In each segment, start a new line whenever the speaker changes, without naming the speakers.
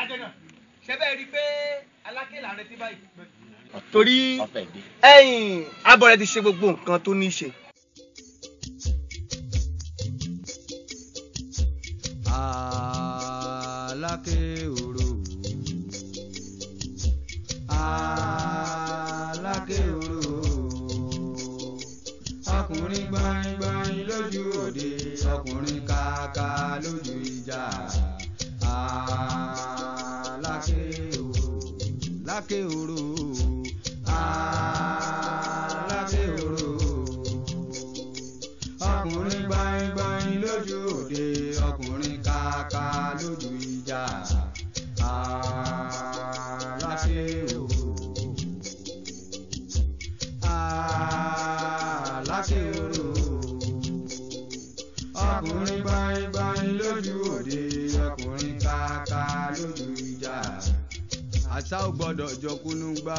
Àjẹnà ṣe bẹ́ẹ̀ rí i pé Aláké là ń retí báyìí. Torí ẹ̀yin abọ́rẹ̀ ti ṣe gbogbo nǹkan tó ní í ṣe.
Aláké orò, Aláké orò, ọkùnrin gbọ̀ngbọ̀n lójú òde, ọkùnrin kàkà lójú ìjà. Aláké orò, Láké orò, Aláké orò, ọkùnrin gbọ̀ngbọ̀n lójú òde, ọkùnrin kàkà lójú ìjà. Aláké orò, Aláké orò, ọkùnrin gbọ̀ngbọ̀n lójú òde, ọkùnrin kàkà lójú ìjà. Àṣà ò gbọ́dọ̀ jọkúnú gbá,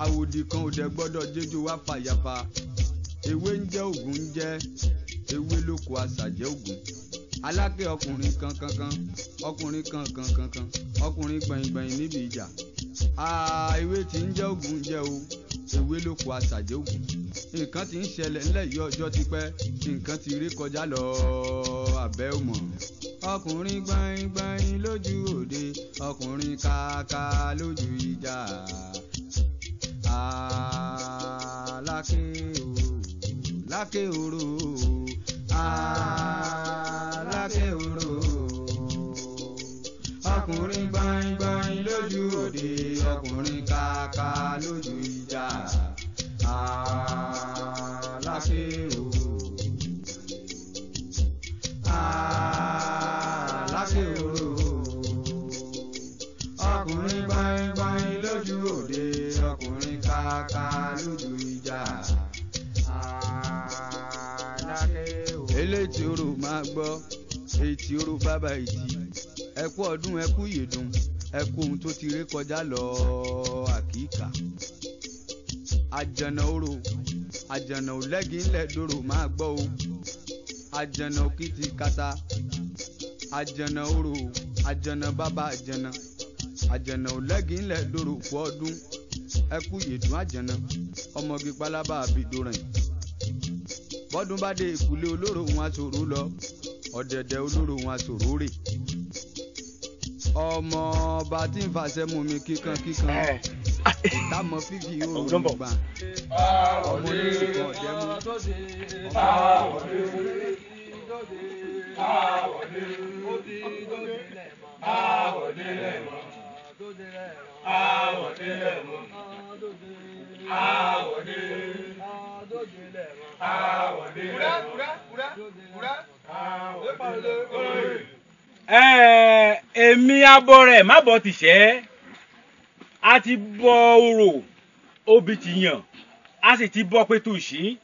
àwòdì kan ò dẹ̀ gbọ́dọ̀ jẹ́jọ́ wá fàyàfà. Ewé ń jẹ́ ògùn ń jẹ́, ewé ló kó àṣà jẹ́ ògùn. Aláké ọkùnrin kankankan, ọkùnrin kankankankan, ọkùnrin gbọ̀ngbọ̀n níbi ìjà. Ewé tí ń jẹ́ ògùn ń jẹ́ o, ewé ló kó àṣà jẹ́ ògùn. Nǹkan tí ń ṣẹlẹ̀ ńlẹ̀ yìí ọjọ́ ti pẹ́, nǹkan ti rí kọjá lọ, àbẹ́ ò mọ̀. Ọkùnrin gbọ̀ngbọ̀n lójú òde, ọkùnrin kàkà lójú ìjà. Aláké orò, Láké orò, Aláké orò, ọkùnrin gbọ̀ngbọ̀n lójú òde, ọkùnrin kàkà lójú ìjà. Aláké orò, Aláké orò, ọkùnrin gbọ̀ngbọ̀n lójú òde, ọkùnrin kàkà lójú ìjà. Aláké orò. Eléyìí orò máa gbọ́, etí orò bàbá ìtì, ẹ kú ọdún, ẹ kú ìyèdùn, ẹ kú ohun tó ti ré kọjá lọ àkíkà. Àjànà orò, àjànà ò lẹ́gìn ńlẹ̀ dòrò máa gbọ́ o. Àjànà òkìtì kata, àjànà orò, àjànà bàbá àjànà, àjànà ò lẹ́gìn ńlẹ̀ dòrò kú ọdún, ẹ kú ìyèdùn àjànà, ọmọge pálábá àbìdòrìn. Bọ́dún bá dé ìkúlé olóró wọn aṣòro lọ, ọ̀dẹ̀dẹ̀ olóró wọn aṣòro rè. Ọmọ ọba tí ń fàṣẹ mú mi kíkan kíkan, ìtàmọ̀ fífi òòrùn gbà, ọmọ oníṣègùn ọ̀dẹ́ mú.
Èmi abọrẹ̀ má bọ̀ tìṣẹ́, a ti bọ orò, obì ti yàn, a sì ti bọ Pẹ̀tùṣí,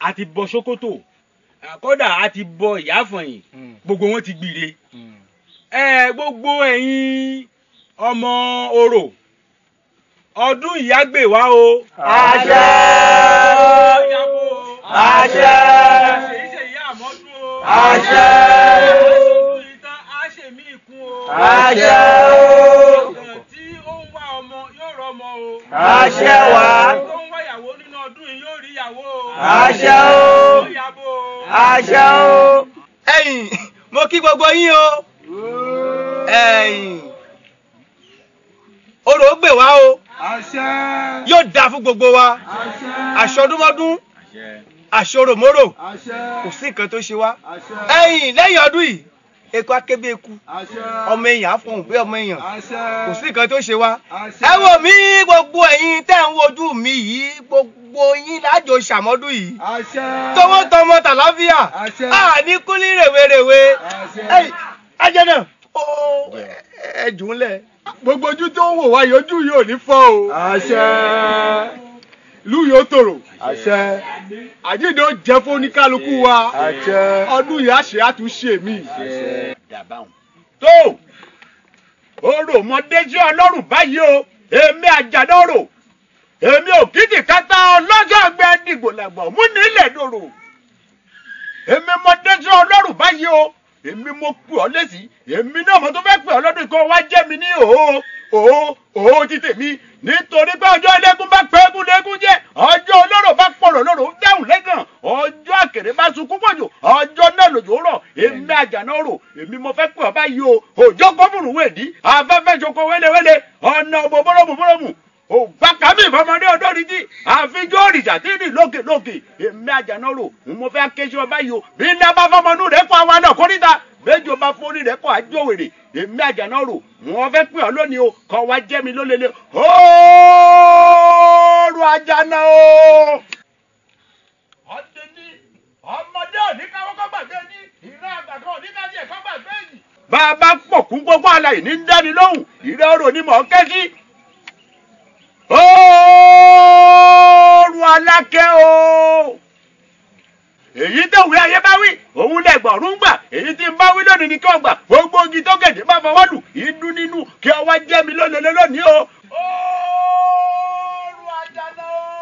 a ti bọ Sókótó, kódà a ti bọ Ìyáfọ̀yìn, gbogbo wọn ti gbìre. Gbogbo ẹ̀yin ọmọ orò, ọdún yìí á gbè wá o.
Àṣẹ. Àṣẹ. Àṣẹ. Àṣẹ o.
Tí ó ń wá ọmọ yóò rọmọ o.
Àṣẹ wá.
Tó ń wá ìyàwó nínú ọdún yìí yóò rí ìyàwó o.
Àṣẹ o. Àṣẹ o.
Ẹ̀yin mo kí gbogbo yín o. Ẹ̀yin orò ó gbè wá o.
Àṣẹ.
Yóò dáa fún gbogbo wa. Àṣọdúnmọ́dún, àṣoròmórò, kò sí nǹkan tó ṣe wá. Ẹ̀yin lẹ́yìn ọdún yìí, eku akébí eku, ọmọ èèyàn á fọhùn bí ọmọ èèyàn, kò sí nǹkan tó ṣe wá. Ẹ wò mí, gbogbo ẹ̀yin tẹ́ ń wojú mi yìí, gbogbo yín lájò ṣàmọ́dún yìí, tọmọtọmọ tàlàáfíà, àní kúlí rèwerèwe. Ajẹ́nà ẹ jù ú lẹ̀.
Gbogbo ojú tó ń wò wá yìí, ojú yìí ò ní fọ́ o.
Àṣẹ.
Ìlú yóò tòrò.
Àṣẹ.
Àjíǹde ó jẹ́ fún oníkálukú wa.
Àṣẹ.
Ọdún yìí àṣẹ àtúnṣe mi.
Tó orò mọdé sí ọlọ́run báyìí o, èmi Àjànà orò, èmi òkìtì kátà ọlọ́jọ́ ọgbẹ́ dìgbò làgbà mú nílẹ̀ dòrò. Èmi mọdé sí ọlọ́run báyìí o,
Èmi mo pè ọ́ lẹ́sì, èmi náà mo tún fẹ́ pè ọ́ lọ́dún kó wá jẹ́ mi ní òó òó òó ti tèmi. Nítorí pé ọjọ́ ẹlẹ́gún bá pẹ́ egún lẹ́gún jẹ́, ọjọ́ olóró bá pọ̀rọ̀ lóró ń dáhùn lẹ́gàn, ọjọ́ àkèrè bá sunkún pọ̀jù, ọjọ́ náà lòjò rọ̀. Èmi Àjànà Orò, èmi mo fẹ́ pè ọ́ báyìí o. Òjò kọ́fùrù wèdí, afẹ́fẹ́ ṣoko wẹ́lẹ́wẹ́lẹ́, ọ̀nà bòbóròmù ògbàkàmì ìfọmọdé ọdọọdún tí àfijọ́ òrìṣà tí ní lókè lókè. Èmi Àjànà Orò, mo fẹ́ ké sí ọba yìí o. Bí iná bá fọmọnú rẹ̀ kọ́ àwọn náà kórìíta, méjò bá forí rẹ̀ kọ́ àjọ wèrè. Èmi Àjànà Orò, mo fẹ́ pè ọ́ lónìí o, kọ́ wa jẹ́ mi lólele. Oòrùn Àjànà o. Ọdẹ ní ọmọdé òní káwọ́ kọ́ gbàgbé ní ìran àgbà kan òní ká tiẹ̀ kọ́ gbàgbé yìí. Bàbá pọ̀ kún gbogbo àlàyé ní dání lóhùn, ìrẹ́ orò ni mò ń ké sí. Oòrùn Alákẹ́ o. Èyí tó wí ayé bá wí, òun lẹ̀gbọ̀n ń gbà. Èyí tí ń bá wí lónìí ni kí ọ gbà. Gbogbo igi tó gèdè bá fọwọ́ lù, ìdún nínú kí ọ wá jẹ́ mi lólele lónìí o. Oòrùn Àjànà o.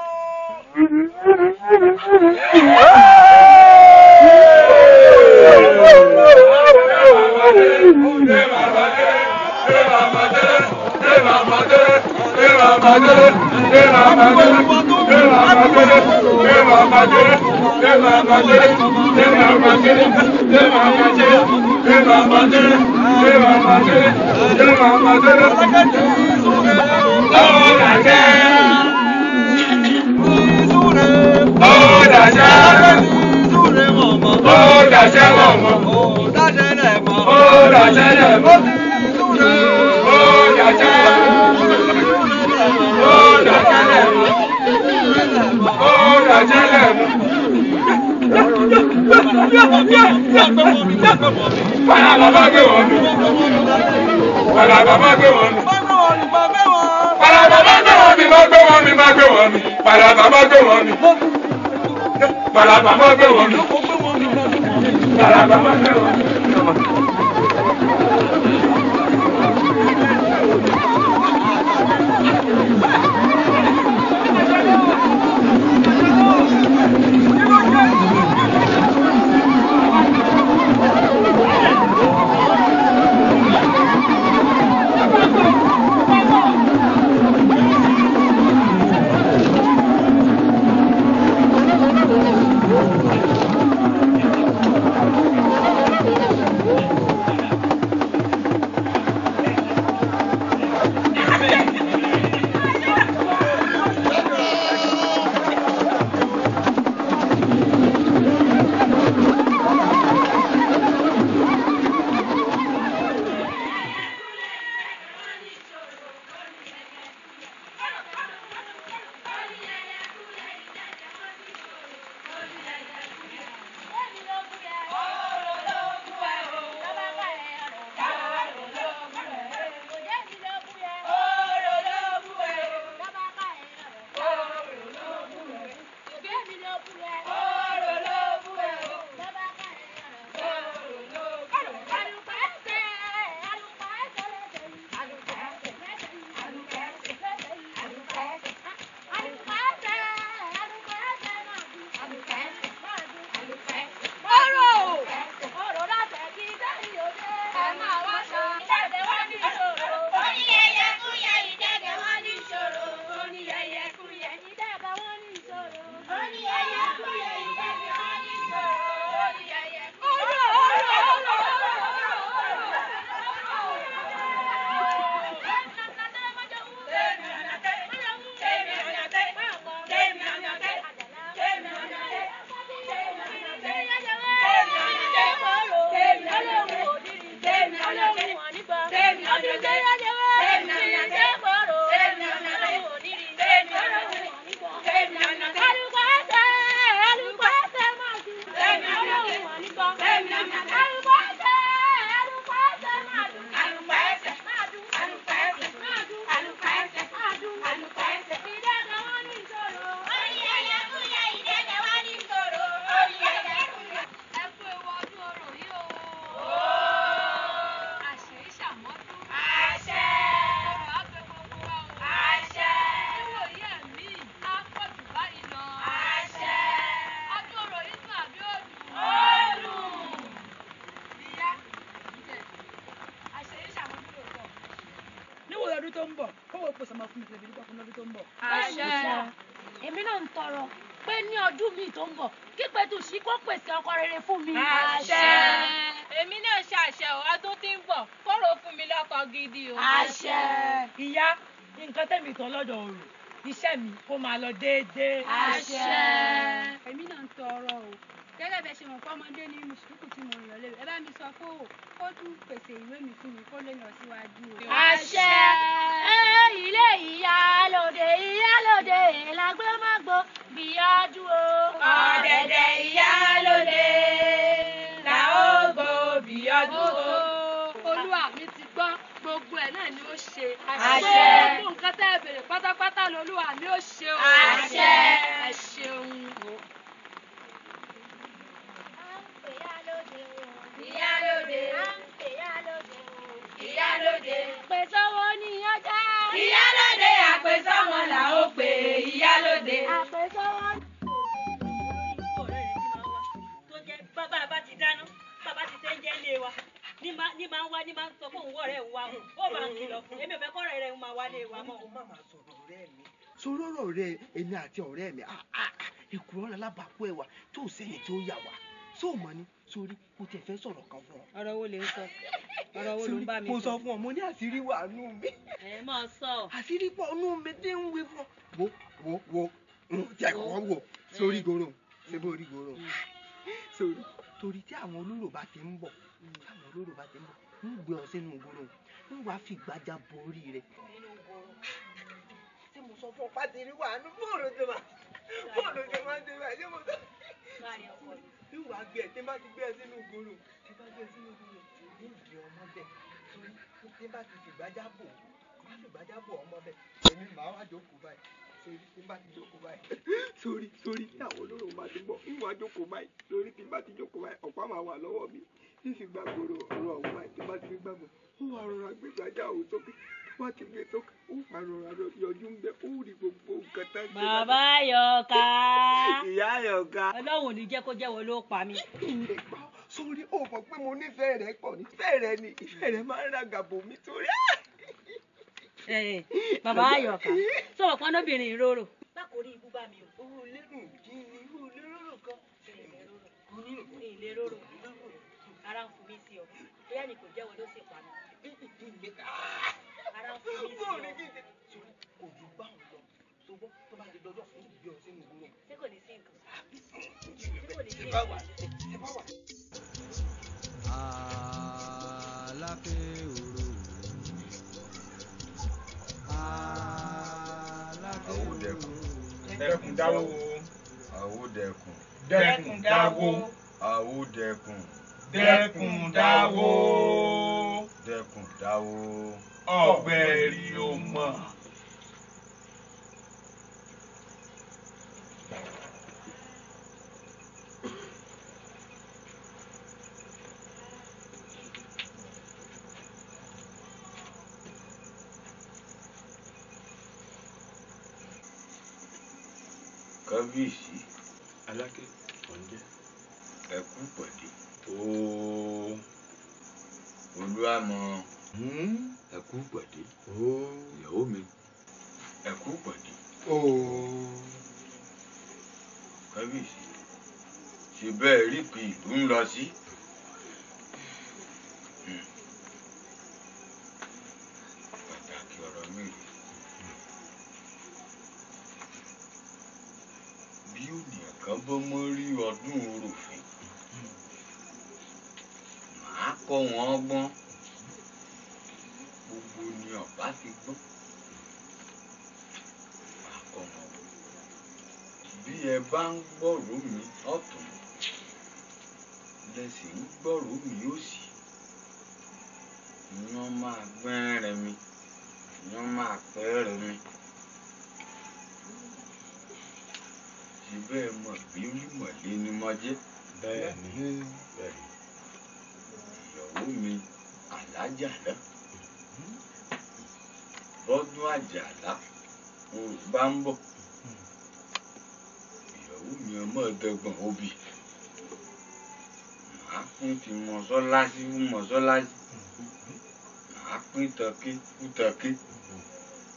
Lọ́dún tó ń bọ̀ kó o pèsè ọmọ fún mi kí n lè fi dúpẹ́ fún lọ́dún tó ń bọ̀.
Àṣẹ. Èmi náà ń tọrọ pé ní ọdún míì tó ń bọ̀ kí Pẹ̀tùṣí kó pèsè ọkọ rere fún mi.
Àṣẹ. Èmi náà ṣàṣẹ o, ọdún tí ń bọ̀ kóró fún mi lọ́kọ gidi o.
Àṣẹ.
Ìyá, nǹkan tẹ̀mí tán lọ́dọ̀ òrò, iṣẹ́ mi kó máa lọ déédéé.
Àṣẹ.
Èmi náà ń tọrọ o, gẹ́gẹ́ bẹ́ẹ̀ ṣe mọ̀ pé ọmọdé ní mùsùlùkù tí mo yàn lérò, ẹ bá mi sọ fún o kó tún pèsè ìwé mi fún mi kó lè lọ síwájú o.
Àṣẹ. Ilé ìyálòde ìyálòde làgbé má gbó bíyájú o.
Ọ̀dẹ̀dẹ̀ ìyálòde là ó gbó bíyájú o.
Olúwa mi ti gbọ́, gbogbo ẹ̀ náà ni ó ṣe.
Àṣẹ.
Gbogbo nǹkan tẹ́ ẹ béèrè pátápátá lolúwa mi ó ṣe o.
Àṣẹ.
Ẹ ṣeun.
Ìyálóde. Ìyálóde.
Àpèsọ́wọ́ ní ọjà.
Ìyálóde àpèsọ́mọ là ó pè ìyálóde.
Àpèsọ́wọ́.
Ọ̀rẹ́ rẹ̀ ti máa ń wá tó jẹ́ bàbá bá ti dáná, bàbá ti tẹ́ ń jẹ́ lé wa ní máa ń wá ní máa ń sọ fún òun ọ̀rẹ́ òun wá ó máa ń kìlọ̀ fún èmi ò fẹ́ kọ́rẹ́ rẹ̀ máa wá lé wa mọ́.
Ó má máa sọ̀rọ̀ ọ̀rẹ́ mi sọ̀rọ̀ ọ̀rẹ́ èmi àti ọ̀rẹ́ mi èkùrọ́ lálábàákú ẹ̀wà tó sẹ́yìn tí ó yà wá sóò mọ̀ ni sórí mo tiẹ̀ fẹ́ sọ̀rọ̀ kan fún ọ.
Ọ̀rọ̀ wo lè ń sọ? Ọ̀rọ̀ wo ló ń bá mi sọ?
Mo sọ fún ọ, mo ní àṣírí wà nù mí.
Ẹ máa sọ.
Àṣírí pọ̀ nù mí tí ń wí fún ọ. Wo wo wo tí a kọ́kọ́ wò sórí goro ṣé bó rí goro sórí torí tí àwọn olóró bá ti ń bọ̀, tí àwọn olóró bá ti ń bọ̀, ń gbé ọ sínú goro, ń wàá fi gbájà borí rẹ. Ṣé mo sọ fún ọ pàṣírí wà nù bóòlù tó máa bóòlù tó máa ń ṣe báyìí? Ṣé mo sọ ń wàá gbé ẹ tí n bá ti gbé ẹ sínú goro, tí n bá gbé ẹ sínú goro, ń di ọmọ bẹ torí tí n bá ti fìgbájá bò má fìgbájá bò ọmọ bẹ, èmi màá wá jókòó báyìí sórí tí n bá ti jókòó báyìí sórí sórí tí àwọn olóró bá ti bọ̀ ń wá jókòó báyìí sórí tí n bá ti jókòó báyìí ọ̀pá máa wà lọ́wọ́ mi ń fi gbàgbọ́rọ̀ ọ̀rọ̀ ọ̀hún báyìí tí n bá ti fi gbàgbọ́ ó wà rọra gbé gbàjá òun sókè tó bá ti gbé sókè ó wà rọra yọjú ń bẹ ó rí gbogbo nǹkan tá ń ṣe.
Bàbá Yọ̀ká.
Ìyá Yọ̀ká.
Ọlọ́run ò ní jẹ́ kó jẹ́wọ́ ló pa mí.
Sórí ó mọ̀ pé mo nífẹ̀ẹ́ rẹ pọ̀ ní ìfẹ́ rẹ ni ìfẹ́ rẹ máa ń ràgàbò mi torí.
Bàbá Yọ̀ká sọ̀rọ̀ kan lóbìnrin ìrorò. Báko rí ibú bá mi o.
Owó lérò kí ni owó lérò kan.
Ìlérò ara ń fún mi sí ọ, bóyá ni kò jẹ́wọ́ ló sì pa mí. Ara ń fún mi sí ọ.
Kò ju báwọn lọ tó bọ́ tó bá ti dọjọ́ fún ìgbé ọ sínú ìgboro.
Ṣé kò ní sí nǹkan? Ṣé kò ní sí nǹkan?
Aláké òrò. Aláké
Àwòdẹkùn.
Dẹkùn dáwó.
Àwòdẹkùn.
Dẹkùn dáwó.
Àwòdẹkùn.
Dẹkùn dáwó.
Dẹkùn dáwó.
Ọ̀gbẹ̀rì ò mọ̀.
Kábíyèsí.
Aláké ọ̀njẹ́.
Ẹ kú pàdé.
Ooo.
Olúwàmọ̀. Ẹ kú pàdé.
Ooo.
Ìyàwó mi. Ẹ kú pàdé.
Ooo.
Kábíyèsí. Ṣé bẹ́ẹ̀ rí pé ìlú ń lọ sí? Pàtàkì ọ̀rọ̀ mi rèé. Bí ènìyàn kan bọ́ mọ́ rí ọdún oròfin, màá kọ́ wọn gbọ́n. Gbogbo ni ọ̀bá ti gbọ́n. Màá kọ́ wọn gbọ́n. Bí ẹ bá ń gbọ́rò mi ọ̀tún, lẹ sì ń gbọ́rò mi òsì. Iyán máa gbẹ́rẹ̀ mi, iyán máa pẹ́rẹ̀ mi. Ṣé bẹ́ẹ̀ mọ̀ bí onímọ̀lé ni mo jẹ́?
Bẹ́ẹ̀ni. Bẹ́ẹ̀ni.
Ìyàwó mi Àlájàlá. Bọ́dún Àjàlá orò bá ń bọ̀. Ìyàwó mi ọmọ ẹ̀ẹ́dẹ́gbọ̀n obì. Màá kún ti mọ̀sọ́lásí fún mọ̀sọ́lásí. Màá Màá pín tọ́kí kú tọ́kí,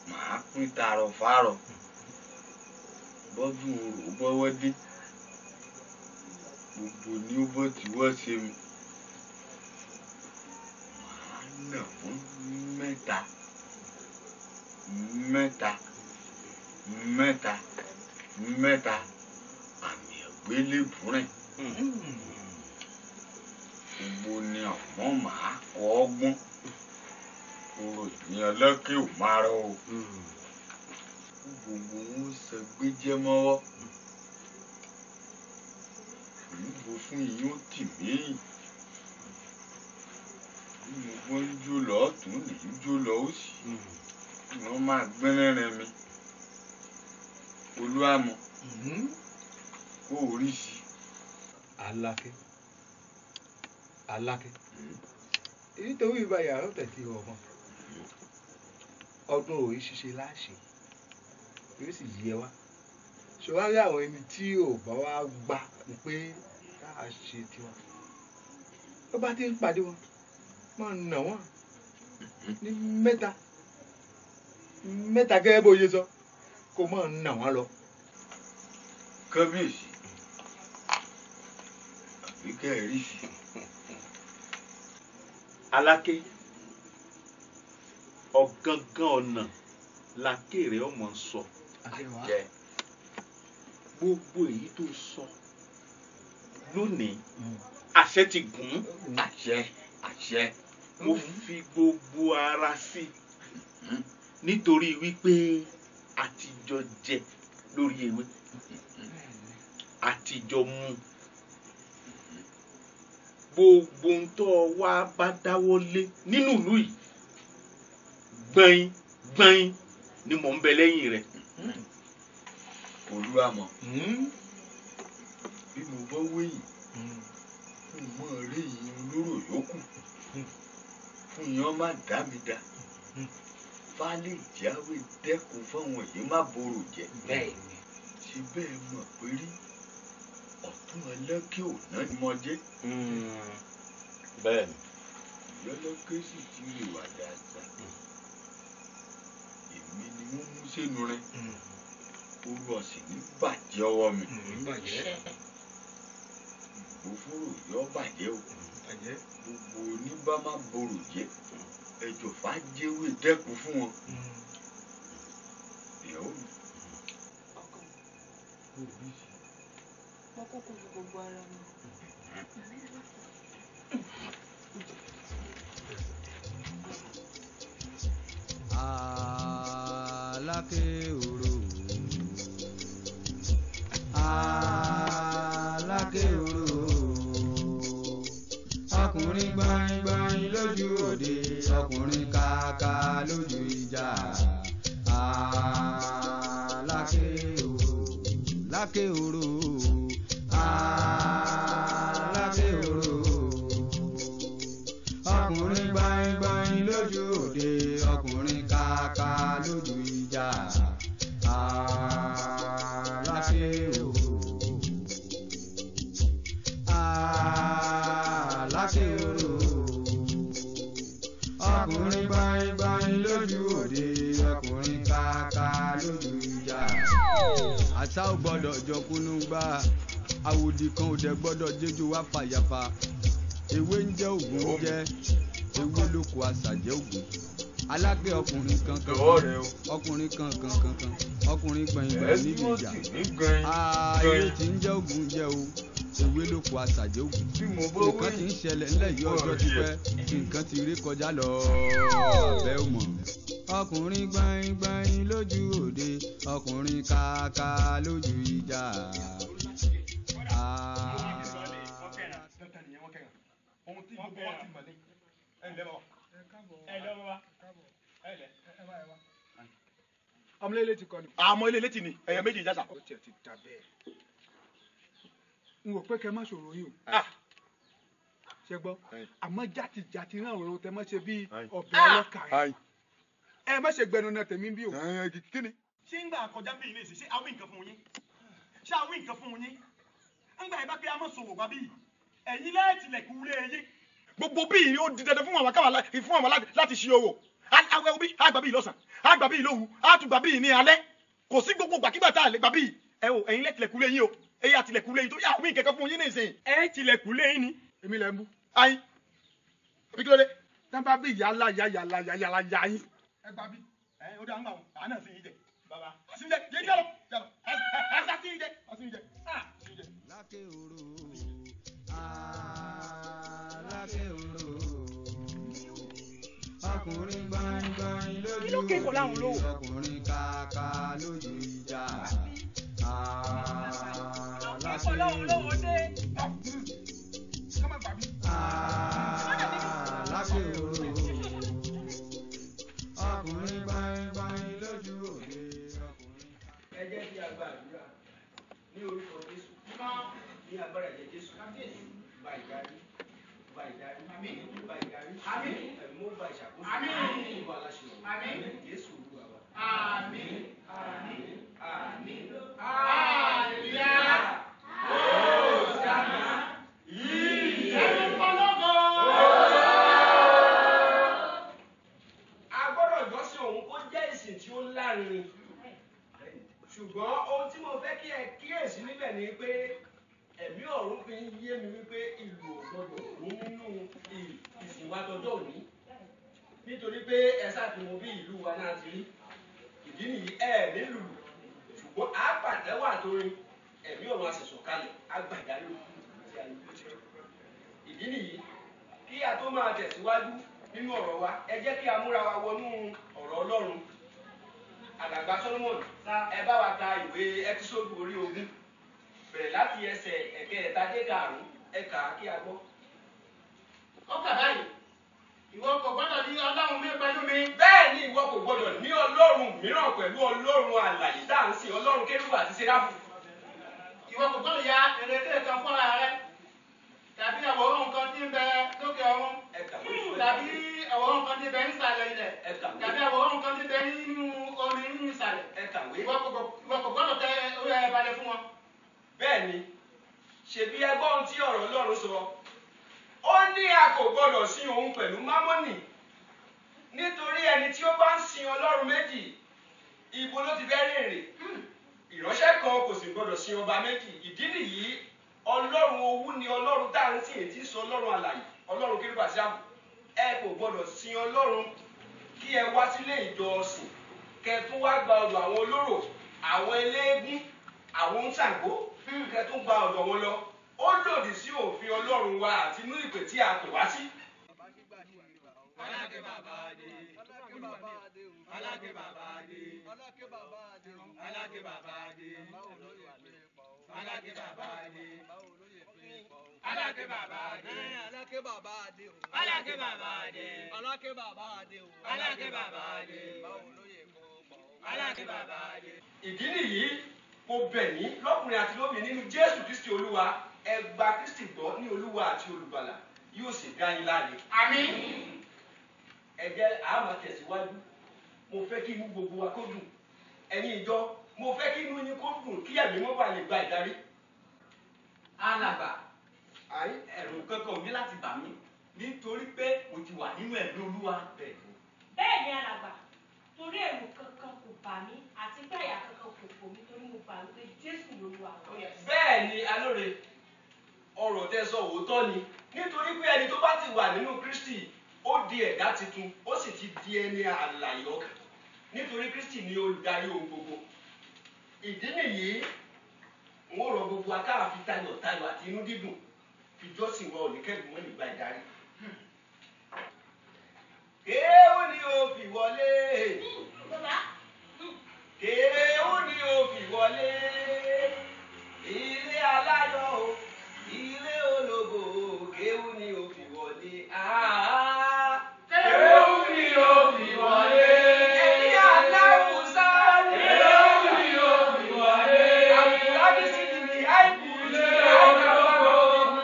màá pín tarọ̀ fárọ̀. Bọ́dún orò bọ́wọ́ dé, gbogbo ní ó bọ́ tí wọ́n ṣe mi. Màá nà fún mẹ́ta mẹ́ta mẹ́ta mẹ́ta àmì ẹ̀gbélébùrìn. Gbogbo ni ọ̀gbọ́n màá kọ́ ọgbọ́n. Orò ìyẹn lọ́kẹ́ ò máa rọ o. Gbogbo wọn sọ gbéjẹ́ mọ́wọ́. Olúbo fún yín ó tì míyìn. Bí mo bọ́ ń jó lọ́ọ̀tún ní ń jó lọ òsì. Wọ́n máa gbẹ́rẹ́rẹ́ mi. Olúàmọ̀ kó o rí sí.
Aláké Aláké nítorí ìbá yàrá tẹ̀tí ọmọ ọdún òye ṣíṣe láṣẹ yóò sì yẹ wá ṣọwárí àwọn ẹni tí ò bá wá gbà pé ká ṣe tiwa ó bá ti ń pàdé wọn máa nà wọn ní mẹ́ta mẹ́ta gẹ́gẹ́ bó ṣe sọ kó máa nà wọn lọ.
Kábíyèsí àbí kẹ́ ẹ rí sí.
Aláké ọ̀gangan ọ̀nà làkèrè ọmọ sọ. Gbogbo èyí tó sọ lónìí àṣẹ ti gùn.
Àṣẹ àṣẹ.
Mo fi gbogbo ara sí nítorí wípé àtijọ́ jẹ lórí ewé àtijọ́ mu gbogbo ń tọ́ wá bá dáwọ́ lé nínú ìlú yìí gbọ̀nyin gbọ̀nyin ni mò ń bẹ lẹ́yìn rẹ̀.
Olúwàmọ̀ bí mo bọ́ wéyìn fún mọ́ rí yín olóró yòókù fún yín má dá mi dá fálẹ̀ jáwé dẹ́kun fáwọn èyí má borò jẹ́.
Bẹ́ẹ̀ni.
Ṣé bẹ́ẹ̀ mọ̀ pé rí ọ̀tún ẹlẹ́kẹ̀ ò náà ni mo jẹ́.
Bẹ́ẹ̀ni.
Ìyọ́lọ́kẹ́ sì ti rè wà dáadáa. Èmi ni wọ́n mú sínú rẹ̀. Orú ọ̀sìn ní bàjẹ́ ọwọ́ mi. Ìgbófóró yọ bàjẹ́ o. Gbogbo oníbà má borò jẹ́. Ẹjọ́ fàájẹ́wé dẹ́kun fún wọn. Ìyàwó mi.
Mo kúkú fi gbogbo ara mi.
Aláké orò, Aláké orò, ọkùnrin gbaingbain lójú òde, ọkùnrin kàkà lójú ìjà. Aláké orò, Láké orò, Aláké orò, ọkùnrin gbaingbain lójú òde, ọkùnrin kàkà lójú ìjà. Aláké orò, Aláké orò, ọkùnrin gbaingbain lójú òde, ọkùnrin kàkà lójú ìjà. Àṣà ò gbọ́dọ̀ jọkúnú gbá, àwòdì kan ò dẹ̀ gbọ́dọ̀ jẹ́jọ́ wá fàyàfà. Ewé ń jẹ́ ògùn ń jẹ́, ewé ló kó àṣà jẹ́ ògùn. Aláké ọkùnrin kankan, ọkùnrin kankan kankan, ọkùnrin gbọ̀ngbọ̀n níbi ìjà. Ewé tí ń jẹ́ ògùn jẹ́ o, ewé ló kó àṣà jẹ́ ògùn. Nǹkan tí ń ṣẹlẹ̀ ńlẹ̀ yìí ọjọ́ ti pẹ́, nǹkan ti rí kọjá lọ, abẹ́ ò mọ̀. Ọkùnrin gbaingbain lójú òde, ọkùnrin kàkà lójú ìjà.
Ọmọ ilé ti kọ ni. Àmọ́ ilé létí ni ẹ̀yẹ méjì jásà.
Ó tiẹ̀ ti dà bẹ́ẹ̀. N ò pé kẹ́ má ṣòro yín o. Ṣé gbọ́? Àmọ́ játijàti náà òrò tẹ mọ́ ṣe bí ọbẹ̀ ọlọ́kà yẹn. Ẹ má ṣe gbẹnu náà tèmi bí o.
Kí ni?
Ṣé ń gbà kọjá bí ilé ìsìn ṣé àwọn nǹkan fún yín? Ṣé àwọn nǹkan fún yín? Ń gbà yín bá pé a mọ̀ sòwò wá bí yìí. Ẹ̀yin lẹ́ẹ̀tìlẹ̀kùn lé yín.
Gbogbo bí ìrìn ó di dandan fún àwọn káwọn fún àwọn láti ṣe orò. Àwọn bí àgbà bíi lọ́sàn, àgbà bíi lóru, àtúgbà bíi ní alẹ́. Kò sí gbogbo gbàkígbà tá a lè gbà bíi. Ẹ o, ẹ̀yin lẹ́tìlẹ̀kùn lé yín o. Ẹ̀yin àtìlẹ̀kùn lé yín torí àwọn ìkẹ̀kẹ́ fún yín ní ìsìn.
Ẹ tilẹ̀kùn lé yín ni.
Èmi lẹ ń bú.
Ayin. Àbí kí ló dé?
Tán bá bí yàrá yàrá yàrá yà yín.
Ẹ gbà bí. Ẹ ó dá ń gbà wọn. Àá náà sì yín jẹ. Bàbá. Àsìn jẹ. Yé jẹ́ lọ. Jẹ́ lọ. Ẹ sá sí yín jẹ. Àsìn jẹ. Àsìn jẹ.
Lákè òrò, lákè òrò, ọkùnrin gbọ̀ngbọ̀n lójú òde, ọkùnrin kàkà lójú ìjà. Lákè òrò, lákè òrò, ọkùnrin gbọ̀ngbọ̀n lójú òde, ọkùnrin.
Ẹ jẹ́ kí a gba àdúrà ní orúkọ Jésù, ní agbára ẹ̀jẹ̀ Jésù. Gba ìdarí, gba ìdarí, gba ìdarí, ẹ̀mí mọ́ gba ìṣàkóso, ìwà aláṣẹ ọ̀run. Jésù Olúwa wa. Àmín, àmín, àmín. Hallelujah. Hosanna. Ìyè. A gbọ́dọ̀ jọ́sìn òun kó jẹ́ ìsìn tí ó lárinrin. Ṣùgbọ́n ohun tí mo fẹ́ kí ẹ kíyèsí níbẹ̀ ni pé ẹ̀mí ọ̀run fi ń yé mi wípé ìlú ò gbọdọ̀ kún nínú ìsìn wa tọjọ́ òní. Nítorí pé ẹ ṣàfihàn bí ìlú wa náà ti rí. Ìdí nìyí ẹ nílùú. Ṣùgbọ́n a pàtẹ́wọ́ àtorin ẹ̀mí ọ̀run a sì sọ̀kalẹ̀ á gbà ìdarí òkú tí a ní. Ìdí nìyí kí a tó máa tẹ̀síwájú nínú ọ̀rọ̀ wa, ẹ jẹ́ kí a múra wa wọnú ọ̀rọ̀ Ọlọ́run. Alàgbà Solomon, ẹ bá wa ka ìwé Ẹ́kísódù orí 20, bẹ̀rẹ̀ láti ẹsẹ̀ ẹ̀kẹta dé 5, ẹ kà á kí a gbọ́.
Ó kà báyìí, ìwọ kò gbọ́dọ̀ ní Ọlọ́run mi pẹ̀lú mi.
Bẹ́ẹ̀ ni ìwọ kò gbọ́dọ̀ ní Ọlọ́run mìíràn pẹ̀lú Ọlọ́run alààyè tá à ń sìn, Ọlọ́run kérúbù àti séráfù.
Ìwọ kò gbọ́dọ̀ ya èrèké kan fún ara rẹ, tàbí àwòrán kan tí ń bẹ lókè ọ̀run, tàbí àwòrán kan tí ń bẹ nísàlẹ̀ ilẹ̀, tàbí àwòrán kan tí ń bẹ nínú omi nínú ìsàlẹ̀. Ìwọ kò gbọ́dọ̀ tẹ orí ẹ balẹ̀ fún wọn.
Bẹ́ẹ̀ ni, ṣebí ẹ gbọ́ ohun tí ọ̀rọ̀ Ọlọ́run sọ. Ó ní a kò gbọ́dọ̀ sin òun pẹ̀lú mámọ́nì. Nítorí ẹni tí ó bá ń sin Ọlọ́run méjì, ibo ló ti fẹ́ rèrè? Ìránṣẹ́ kan kò sì gbọ́dọ̀ sin ọba méjì. Ìdí nìyí, Ọlọ́run owú ni Ọlọ́run tá à ń sìn, èyí tí ń sọ Ọlọ́run alààyè, Ọlọ́run kérúbù àti séráfù. Ẹ kò gbọ́dọ̀ sin Ọlọ́run kí ẹ wá sílé ìjọsìn, kẹ tún wá gba ọ̀dọ̀ àwọn olóró, àwọn eléégún, àwọn oníṣàngó, kẹ tún gba ọ̀dọ̀ wọn lọ. Ó lòdì sí òfin Ọlọ́run wa àti inú ìpè tí a pè wá sí.
Aláké bàbá adé, Aláké bàbá adé, Aláké bàbá adé, Aláké bàbá adé, Aláké bàbá adé, Aláké bàbá adé, Aláké bàbá adé, Aláké bàbá adé, Aláké bàbá adé, Aláké bàbá adé.
Ìdí nìyí, mo bẹ̀ yín lọ́kùnrin àti lóbìnrin nínú Jésù Kristi Olúwa, ẹ gba Kristi gbọ́ ní Olúwa àti Olùgbàlà, yóò sì dá yín láre.
Àmín.
Ẹ jẹ́ a máa tẹ̀síwájú. Mo fẹ́ kí inú gbogbo wa kó dùn. Ẹ̀yin ìjọ, mo fẹ́ kí inú yín kó dùn kí ẹ̀mí mọ́ bá lè gba ìdarí.
Alàgbà, ẹ̀rù kankan ò ní láti bà mí nítorí pé mo ti wà nínú ẹ̀mí Olúwa.
Bẹ́ẹ̀ ni alàgbà, torí ẹ̀rù kankan kò bà mí àti pé àyà kankan kò fò mí torí mo gbà wípé Jésù lolúwa.
Bẹ́ẹ̀ ni alóore, ọ̀rọ̀ tẹ́ sọ òótọ́ ni, nítorí pé ẹni tó bá ti wà nínú Kristi ó di ẹ̀dá tuntun, ó sì ti di ẹni alààyè ọkàn, nítorí Kristi ni olùdarí ohun gbogbo. Ìdí nìyí, n ó rọ gbogbo akáàfi tayọ̀tayọ̀ àti inú dídùn fi jọ́sìn wa òní kẹ́lù mọ́ nígbà ìdarí. Kéwú ni o fi wọlé. Kéwú ni o fi wọlé. Ilé aláyọ̀ o, ilé ológo o, kéwú ni o fi wọlé.
Kéwú ni o fi wọlé.
Ẹni aláwùsá.
Kéwú ni o fi wọlé.
Àbùkábí sí ni ní àìkú.
Ilé ológo,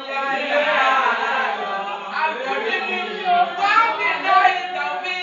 ilé aláyọ̀.
Àbùkábí ni wá ní láì tàbí.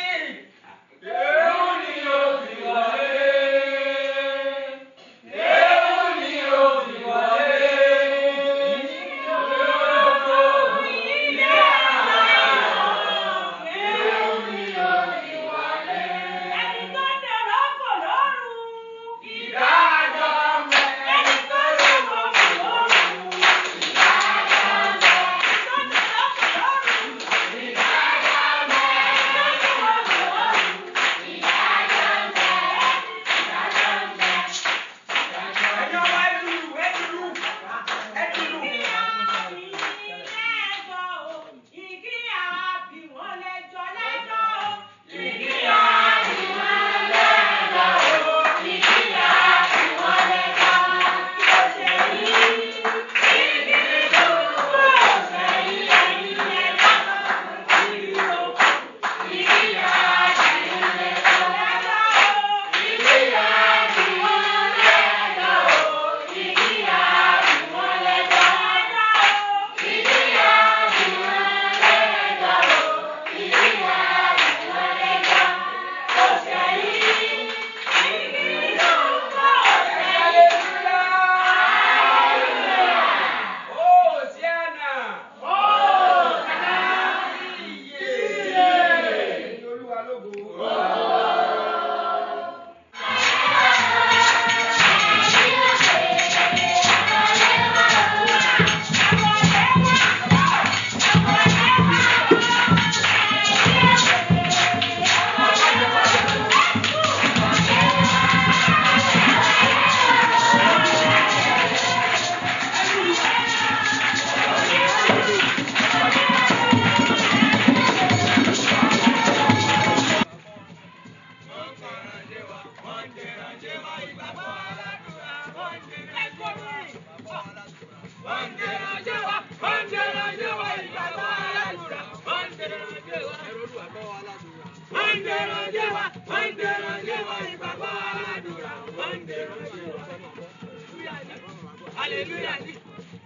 Hallelujah ni.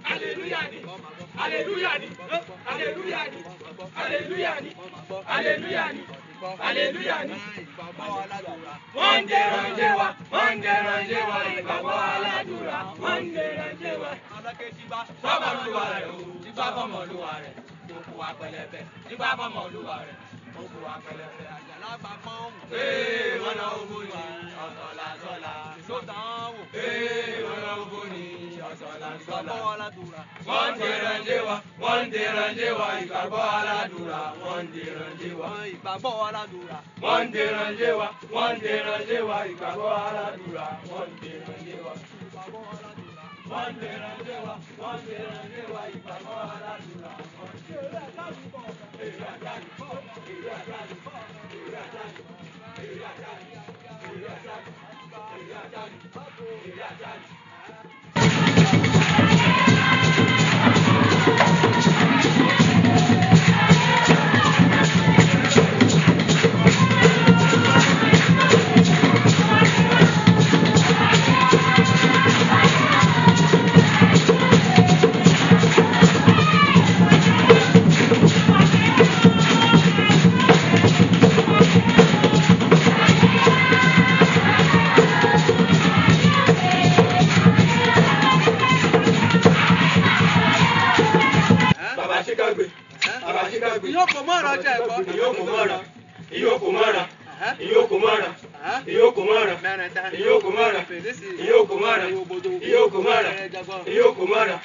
Hallelujah ni. Hallelujah ni. Hallelujah ni. Hallelujah ni. Hallelujah ni. Hallelujah ni. Wọ́n ń dẹ̀rànjẹ́ wa, wọ́n ń dẹ̀rànjẹ́ wa, ìgbàgbọ́ aládùúrà, wọ́n ń dẹ̀rànjẹ́ wa. Sọ́mọlúwa rẹ̀ o, nígbà fọmọlúwa rẹ̀, òkú wa pẹlẹbẹ, nígbà fọmọlúwa rẹ̀, òkú wa pẹlẹbẹ. Ee, wọ́n náà ó bó ni ọ̀sọ̀là sọ̀là. Ee, wọ́n náà ó bó ni ọ̀sọ̀là sọ̀là. Wọ́n ń dẹ̀rànjẹ́ wa, wọ́n ń dẹ̀rànjẹ́ wa, ìgbàgbọ́ aládùúrà, wọ́n ń dẹ̀rànjẹ́ wa.
Ìgbàgbọ́ aládùúrà.
Wọ́n ń dẹ̀rànjẹ́ wa, wọ́n ń dẹ̀rànjẹ́ wa, ìgbàgbọ́ aládùúrà, wọ́n ń dẹ̀rànjẹ́ wa. Wọ́n ń dẹ̀rànjẹ́ wa, wọ́n ń dẹ̀rànjẹ́ wa, ìgbàgbọ́ aládùúrà, wọ́n ń dẹ̀rànjẹ́ wa. Bàbá Ṣíkàgbé, Bàbá Ṣíkàgbé.
Ìyókò mọ́ra jẹ́ ẹ̀kọ́.
Ìyókò mọ́ra, ìyókò mọ́ra, ìyókò mọ́ra, ìyókò mọ́ra, ìyókò mọ́ra, ìyókò mọ́ra, ìyókò mọ́ra, ìyókò mọ́ra,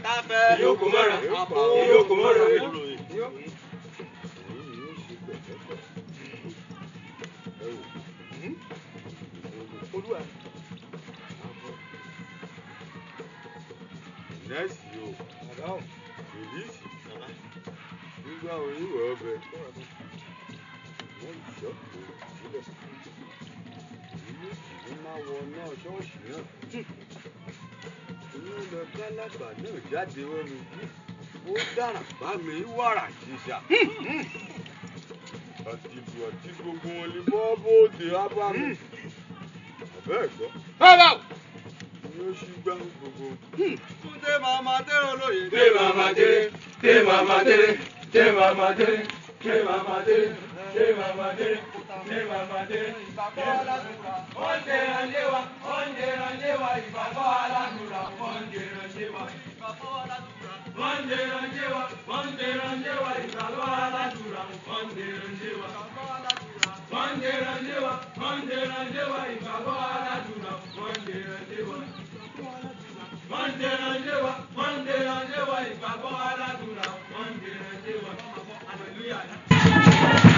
ìyókò mọ́ra, ìyókò mọ́ra.
Nẹ́ẹ̀sì o, rìlíìsì, nígbà oníwọ̀ ọbẹ̀, wọ́n ìṣọ́kù sílẹ̀. Ìlú ìlú máa wọ náà ṣọ́ọ̀ṣì náà. Inú lọ kálábà náà jáde wọ́n mi. Ó dára bá mi wàrà ṣìṣà. Àtìlù àti gbogbo wọn lè bọ́ bóde wá bá mi. Àbẹ́ ẹ̀gbọ́.
Bàbá o.
Ni ó ṣì gbá gbogbo.
Túndé màmá tẹ́rọ lóye.
Té màmá tẹ́rẹ́, té màmá tẹ́rẹ́, té màmá tẹ́rẹ́, té màmá tẹ́rẹ́, té màmá tẹ́rẹ́, té màmá tẹ́rẹ́. Wọ́n ń dẹ̀rànjẹ́ wa, wọ́n ń dẹ̀rànjẹ́ wa, ìgbàgbọ́ aládùúrà, wọ́n ń dẹ̀rànjẹ́ wa. Wọ́n ń dẹ̀rànjẹ́ wa, wọ́n ń dẹ̀rànjẹ́ wa, ìgbàgbọ́ aládùúrà, wọ́n ń dẹ̀rànjẹ́ wa. Wọ́n ń dẹ̀rànjẹ́ wa, wọ́n ń dẹ̀rànjẹ́ wa, ìgbàgbọ́ aládùúrà, wọ́n ń dẹ̀rànjẹ́ wa. Wọ́n ń dẹ̀rànjẹ́ wa, wọ́n ń dẹ̀rànjẹ́ wa, ìgbàgbọ́ aládùúrà, wọ́n ń dẹ̀rànjẹ́ wa. Hallelujah.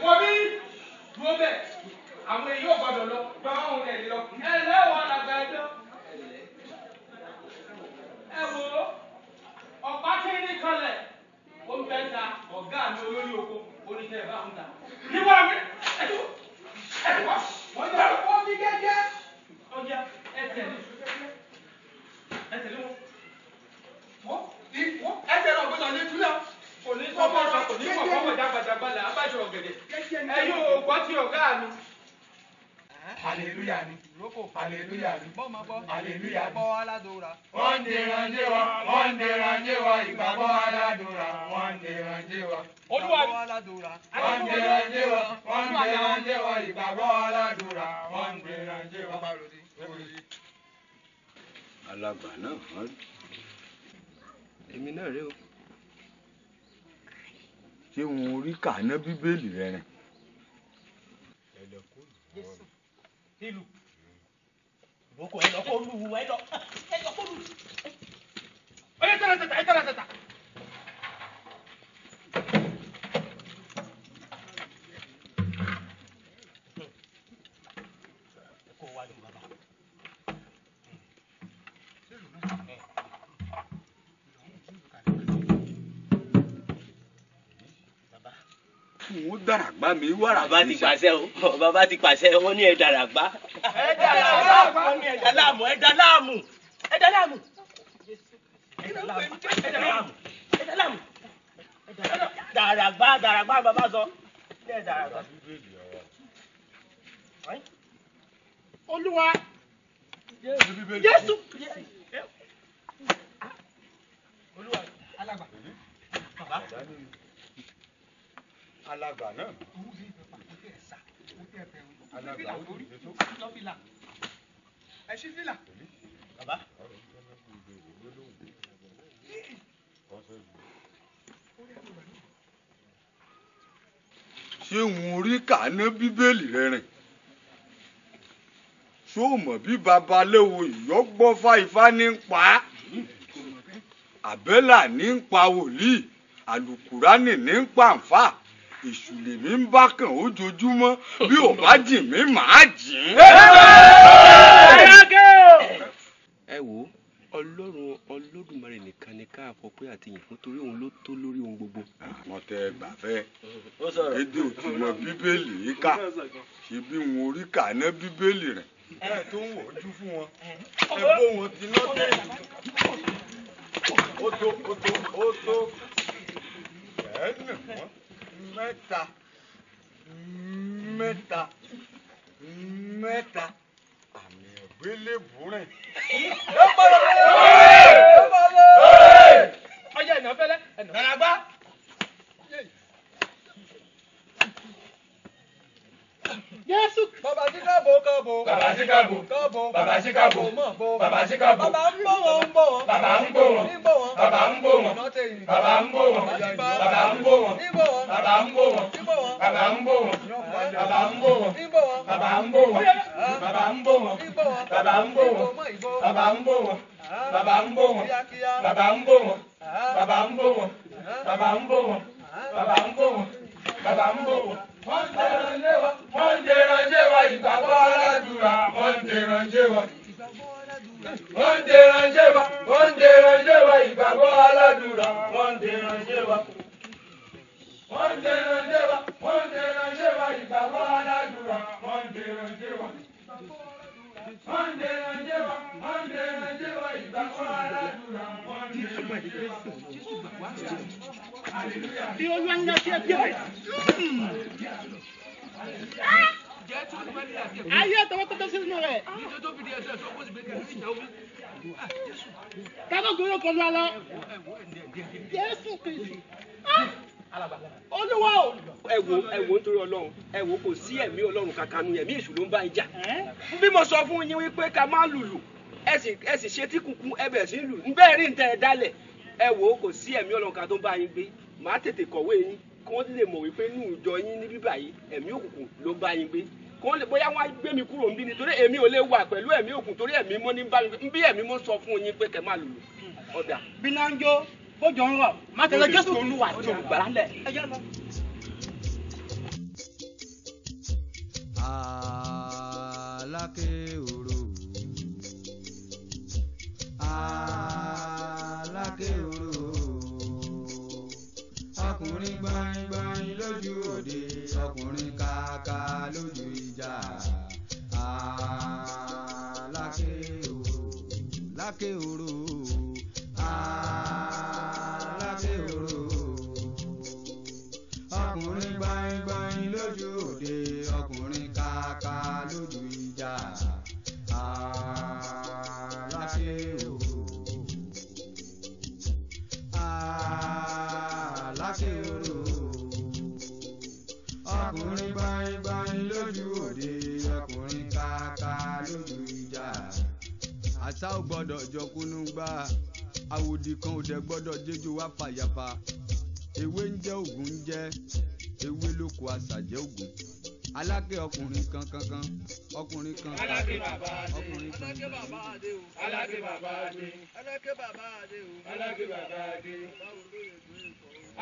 Wọ́n bí dúró bẹ́ẹ̀, àwọn èyí ò gbọ́dọ̀ lọ, gba àwọn ọ̀rẹ́ lọ. Ẹ lẹ́wọ̀n alàgbà ẹjọ́. Ẹ wo ọ̀pá kiri kanlẹ̀, ó ń bẹ́ ta ọ̀gá mi olórí oko, oníṣẹ́ ìbá ń ta. Níbo àmì ẹ̀dùn ẹ̀dùn wọ́n jẹ́ wọ́n bí gẹ́gẹ́. Ọjà ẹ tẹ̀lé ẹ tẹ̀lé wọn. Wọ́n ẹsẹ̀ náà gbọ́dọ̀ lé túlẹ̀ kò ní sọ́kọ̀ kò ní kọ̀kọ́ jágbajàgba là abájọ ọ̀gẹ̀dẹ̀ ẹ yóò gbọ́ tí ọ̀gá mi.
Hallelujah ni. Hallelujah ni. Hallelujah ni.
Wọ́n ń dẹ̀rànjẹ́ wa, wọ́n ń dẹ̀rànjẹ́ wa, ìgbàgbọ́ aládùúrà, wọ́n ń dẹ̀rànjẹ́ wa.
Olúwa mi.
Wọ́n ń dẹ̀rànjẹ́ wa, wọ́n ń dẹ̀rànjẹ́ wa, ìgbàgbọ́ aládùúrà, wọ́n ń dẹ̀rànjẹ́ wa.
Alàgbà náà hàn.
Èmi náà rèé o.
Ṣé wọn rí kàná bíbélì rẹ rìn?
Ìlú. Ìrókò ẹ lọ kó lù ẹ lọ. Ẹ lọ kó lù. Ọyẹ tẹ́lẹ̀ tẹ̀tà ẹ tẹ́lẹ̀ tẹ̀tà. Kó wá lù bàbá.
n ó dàràgbá mi wàrà.
Bàbá ti pàṣẹ o, bàbá ti pàṣẹ, wọ́n ní ẹ dàràgbá.
Ẹ dàràgbá, ẹ dà láàmú, ẹ dà láàmú, ẹ dà láàmú. Ẹ dà láàmú, ẹ dà láàmú, ẹ dà láàmú. Dàràgbá, dàràgbá bàbá sọ. Ẹ dàràgbá.
Olúwa Jésù.
Olúwa alàgbà. Bàbá.
Alàgbà náà. Alàgbà ó dìde tó.
Ẹ ṣí fìlà.
Bàbá.
Ṣé òun orí kàánú Bíbélì rẹ rìn? Ṣó mọ̀ bí babaláwo ìyọ́gbọ́fá ifá ní ń pa á? Àbẹ́là ní ń pa wòlíì, àlùkùránì ní ń pa àǹfà, èṣù lèmi ń bá kàn ojoojúmọ́, bí ò bá jìn mí màá jìn.
Ẹ wo Ọlọ́run Olódùmarè nìkan ni ká fọpẹ́ àtìyìn fún torí òun ló tó lórí ohun gbogbo.
Àwọn tẹ gbà fẹ́ èdè ò ti mọ Bíbélì yìí kà, ṣe bí wọn orí kà ná Bíbélì rẹ̀. Ẹ tó ń wọ̀jú fún wọn, ẹ bó wọn ti ná tẹ̀. Ó tó, ó tó, ó tó. Ẹ nà wọ́n mẹ́ta, mẹ́ta, mẹ́ta. Àmì ìgbélébùú rẹ̀.
Ọyá ẹ̀nà fẹ́lẹ́.
Dàràgbá.
Jésù.
Bàbá sí káàbò káàbò.
Bàbá sí káàbò.
Káàbò.
Bàbá sí káàbò.
Mọ̀ bò.
Bàbá sí káàbò.
Bàbá ń bọ̀ wọ́n ń bọ̀ wọ́n.
Bàbá ń bò wọ́n.
Ń bọ̀ wọ́n.
Bàbá ń bò wọ́n. Bàbá ń bò wọ́n. Bàbá ń bò wọ́n.
Ń bọ̀ wọ́n.
Bàbá ń bò wọ́n.
Ń bọ̀ wọ́n.
Bàbá ń bò wọ́n. Bàbá ń bò wọ́n.
Ń bọ̀ wọ́n.
Bàbá ń bò wọ́n. Bàbá ń bò wọ́n.
Ń bọ̀ wọ́n.
Bàbá ń bò wọ́n. Bàbá ń bò wọ́n. Bàbá ń bò wọ́n. Bàbá ń bò wọ́n. Bàbá ń bò wọ́n. Bàbá ń bò wọ́n. Bàbá ń bò wọ́n. Bàbá ń bò wọ́n. Wọ́n ń dẹran wa, wọ́n ń dẹran wa, ìgbàgbọ́ aládùúrà, wọ́n ń dẹran wa. Wọ́n ń dẹran wa, wọ́n ń dẹran wa, ìgbàgbọ́ aládùúrà, wọ́n ń dẹran wa. Wọ́n ń dẹran wa, wọ́n ń dẹran wa, ìgbàgbọ́ aládùúrà, wọ́n ń dẹran wa. Wọ́n ń dẹran wa, wọ́n ń dẹran wa, ìgbàgbọ́ aládùúrà, wọ́n ń dẹran wa.
Bí Olúwa ń lọ sí ẹgbẹ́ rẹ̀. Ayé tọwọ́ sínú rẹ̀. Kákó gbèrò kọlu alọ. Jésù Kristi. Olúwa o.
Ẹ wo, ẹ wo nítorí Ọlọ́run, ẹ wo kò sí ẹ̀mí Ọlọ́run kankan nu ẹ̀mí èṣù ló ń bá yín jà. Bí mo sọ fún yín wípé ká má lùlù, ẹ sì ṣe tí kúkú ẹ bẹ̀rẹ̀ sí lù. Nbẹ́ẹ̀ rí ntẹ́ ẹ dálẹ̀. Ẹ wo kò sí ẹ̀mí Ọlọ́run kan tó ń bá yín gbé. Màá tètè kọ̀wé yín kí wọ́n lè mọ̀ wípé inú ìjọ yín ní bíbà yìí ẹ̀mí òkùnkùn ló ń bá yín gbé. Kí wọ́n lè bóyá wọ́n á gbé mi kúrò níbí nítorí èmi ò lè wà pẹ̀lú ẹ̀mí òkùnkùn torí ẹ̀mí mọ́ ní bá mi gbé. Bí ẹ̀mí mọ́ sọ fún yín pé kẹ́ máa lùlù. Ọ̀dà.
Bí náà ń jó, bójò ń rọ̀, má tẹ̀lé Jésù.
Olúwa àti olùgbàlà lẹ̀.
Ẹ jẹ́ lọ.
Aláké òrò. Aláké òrò. Ọkùnrin gbaingbain lójú òde, ọkùnrin kàkà lójú ìjà. Aláké òrò. Láké òrò. Aláké òrò. Ọkùnrin gbaingbain lójú òde, ọkùnrin kàkà lójú ìjà. Aláké òrò. Aláké òrò. Ọkùnrin gbaingbain lójú òde, ọkùnrin kàkà lójú ìjà. Àṣà ò gbọ́dọ̀ jọkúnú gbá, àwòdì kan ò dẹ̀ gbọ́dọ̀ jẹ́jọ́ wá fàyàfà. Ewé ń jẹ́ ògùn ń jẹ́, ewé ló kó àṣà jẹ́ ògùn. Aláké ọkùnrin kan kankan, ọkùnrin kan
Aláké bàbá adé.
ọkùnrin kan.
Aláké bàbá adé o. Aláké bàbá adé. Aláké bàbá adé o. Aláké bàbá adé.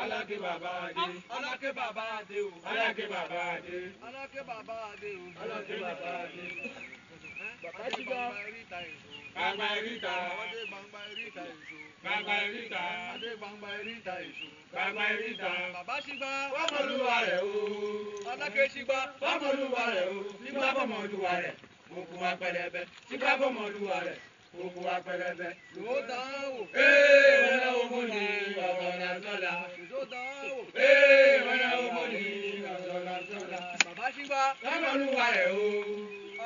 Aláké bàbá adé. Aláké bàbá adé o. Aláké bàbá adé. Aláké bàbá adé o. Aláké bàbá adé.
Gbangba ìríta. Gbangba ìríta èso. Gbangba ìríta. Adé gbangba ìríta èso. Gbangba ìríta. Bàbá ṣígbà. Fọ́mọlúwa rẹ̀ o. Aláké ṣígbà. Fọ́mọlúwa rẹ̀ o. Ṣígbà fọ́mọlúwa rẹ̀. Òkú wa pẹlẹbẹ. Ṣígbà fọ́mọlúwa rẹ̀. Òkú wa pẹlẹbẹ. Lóòótọ́ wò. Ee wọ́n náà wọ́n ní ọ̀rọ̀ làzọ́là. Lóòótọ́ wò. Ee wọ́n náà wọ́n ní ọ̀rọ̀ làzọ́là. Bàbá ṣígbà. Fọ́mọlúwa rẹ̀ o.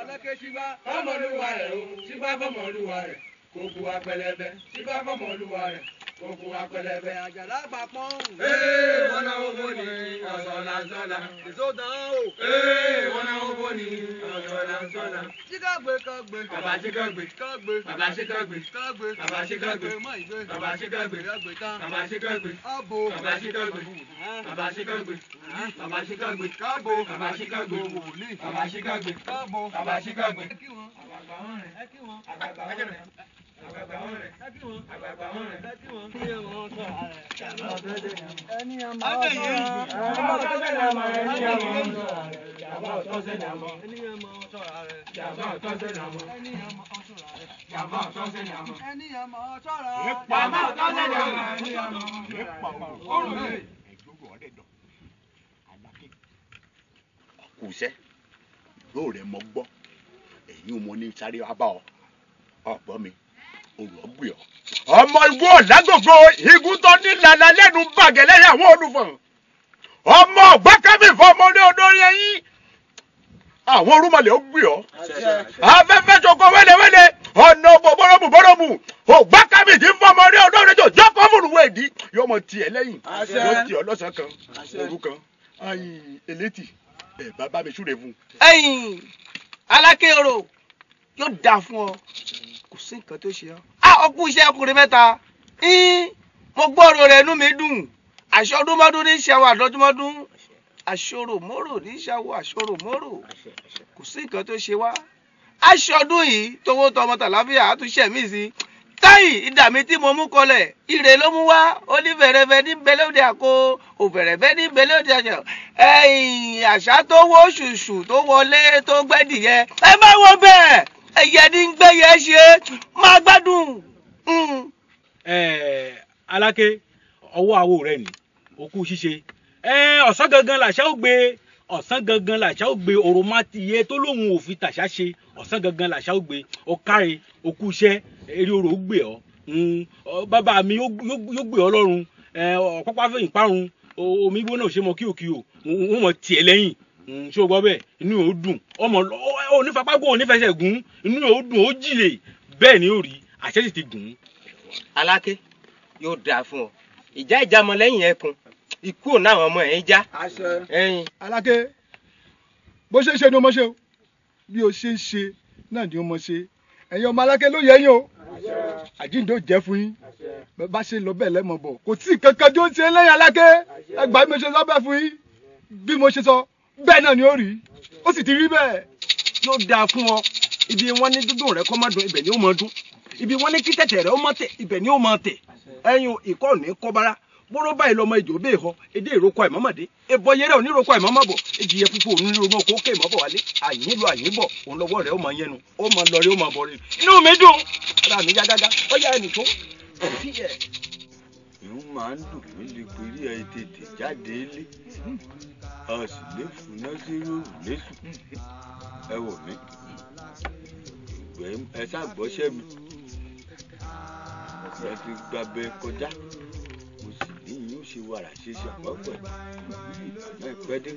Aláké ṣígbà. Fọ́mọlúwa rẹ̀ o. Ṣígbà fọ́mọlúwa rẹ̀. Kókó wa pẹlẹbẹ. Ṣígbà fọ́mọlúwa rẹ̀. Kókó wa pẹlẹbẹ. Àjàlá gbà pọ́n. Ee wọ́n náà wọ́n ní ọ̀rọ̀ làzọ́là. Lóòótọ́ wò. Ee wọ́n náà wọ́n ní ọ̀rọ̀ làzọ́là. Ṣíkàgbé kàgbé. Bàbá ṣíkàgbé. Kàgbé. Bàbá ṣíkàgbé. Kàgbé. Bàbá ṣíkàgbé. Mọ ìgbé. Bàbá ṣíkàgbé. Kàgbé tán. Bàbá ṣíkàgbé. Abo. Bàbá ṣíkàgbé. Bàbá ṣíkàgbé. Bàbá ṣíkàgbé. Káàbò. Bàbá ṣíkàgbé. Wòlíì. Bàbá ṣíkàgbé. Káàbò. Bàbá ṣíkàgbé. Ẹ kí wọn. Àgbàgbà wọn rẹ̀. Ẹ kí wọn. Àgbàgbà wọn rẹ̀. Àgbàgbà wọn rẹ̀. Ẹ kí wọn. Àgbàgbà wọn rẹ̀. Ẹ kí wọn. Ẹni àmọ́
Kùsẹ́ yóò rẹ̀ mọ́ gbọ́ èyí mo ní sáré wá bá ọ ọ̀gbọ́n mi olùọ̀gbìn ọ. Ọmọ igbó ọ̀làgògò igun tó ní lala lẹ́nu bàgẹ́ lẹ́yìn àwọn olùfọ̀n ọmọ ọ̀gbákẹ́mì fọmọ ní odórí ẹyìn àwọn orúmọlẹ̀ ó gbé ọ. Afẹ́fẹ́ ṣoko wẹ́lẹ́wẹ́lẹ́ ọ̀nà bọ̀bọ̀rọ̀mù bọ̀rọ̀mù ògbákẹ́mì tí ń fọmọ ní odórí tó jọ́kọ́ múlùwẹ̀ ìdí yóò mọ tiẹ̀ lẹ́yìn yóò tiẹ̀ lọ́sàn kan òru kan ayin elétì ẹ̀ bàbá mi súre fún.
Ẹ̀yin Aláké-orò yóò dáa fún ọ, kò sí nǹkan tó ṣe ọ́. A ọkú iṣẹ́ ọkùnrin mẹ́ta mo gbọ́rọ̀ rẹ̀ inú mi dùn. Àṣọdúnmọ́dún ní ṣàwọ̀ àdọ́dúnmọ́dún, àṣọròmọ́rò ní ṣàwọ̀ àṣọròmọ́rò, kò sí nǹkan tó ṣe wá. Aṣọdún yìí tówó tọmọ tàlàfíà àtúnṣe mí sí táyì ìdà mi tí mo mú kọlẹ̀ ire ló mú wá. Onífẹ̀rẹ̀fẹ̀ ní bẹlẹ́òdì àkó òfẹ̀rẹ̀fẹ̀ ní bẹlẹ́òdì àṣà ẹ̀yìn àṣà tó wó ṣùṣù tó wọlé tó gbẹ́dìyẹ ẹ má wo bẹ́ẹ̀ ẹ̀yẹ ní gbẹ́yẹ ṣe máa gbádùn.
Aláké ọwọ́ àwo rẹ ni òkú ṣíṣe ọ̀sán gangan làṣà ó gbé, ọ̀sán gangan làṣà ó gbé òròmátìyẹ tó lóun ò fi tàṣà ṣe, ọ̀sán gangan làṣà ó gbé. Ọ̀kárẹ̀ òkú iṣẹ́ eré orò ó gbé ọ, bàbá mi yóò gbé ọ lọ́rùn ọ̀pápá fẹ̀yìn parun omi gbóná ò ṣe mọ kíòkíò wọ́n mọ tiẹ̀ lẹ́yìn. Ṣé o gbọ́ bẹ́ẹ̀? Inú yóò dùn ọmọ onífapágó onífẹsẹ̀ gùn, inú yóò dùn ó jìlè bẹ́ẹ̀ ni ó rí àṣẹ sì ti gùn.
Aláké yóò dáa fún ọ, ìjà ìjàmọ lẹ́yìn ẹkùn ikú ò náà ọmọ ẹ̀ ń já.
Aláké bó ṣe ń ṣe ni o mọ̀ ṣe o, bí o ṣe ń ṣe náà ni o mọ̀ ṣe. Ẹ̀yin ọmọ Aláké ló yẹ yín o, àjíǹde ò jẹ́ fún yín, bá ṣe lọ bẹ́ẹ̀ lẹ́mọ̀ bọ̀ kò tí kankan tó ń ṣe lẹ́yìn Aláké. Ẹgbàá mi ṣe sọ bẹ́ẹ̀ fún yín, bí mo ṣe sọ bẹ́ẹ̀ náà ni ó rí, ó sì ti rí bẹ́ẹ̀.
Yóò dáa fún ọ, ibi wọn ní dúdùn rẹ kó má dùn ibẹ̀ ni ó máa dún, ibi wọn ní kí tẹ̀tẹ̀ rẹ ó má tẹ̀ ibẹ̀ ni ó máa tẹ̀. Ẹ̀yin ìkọ́ ní kọ́bára bóró báyìí lọmọ ìjò bẹ́ẹ̀ họ èdè ìrókò àìmọ́mọ́dé ẹbọ yẹrẹ oníròkò àìmọ́mọ́bọ̀ èjìyẹ fúnfún oníròkò kókè mọ́bọ̀ wálé àyín lọ àyín bọ̀ òun lọ́wọ́ rẹ̀ ó máa yẹnu ó máa lọ rí ó máa bọ̀ rí. Inú mi dùn ara mi yá gágá ó yá ẹnì tó fi ẹ̀.
Ìhun máa ń dùn mí lè perí ẹ tètè jáde lé a sì lè fúná sí ròrùn lẹ́sùn. Ẹ wò mí ìgbẹ́ ẹ ṣàgbọ́sẹ́ mi ẹ ti gbàbẹ kọjá mo sì ní yóò ṣe wàrà ṣeṣe àpapọ̀ ẹ pẹ́ dé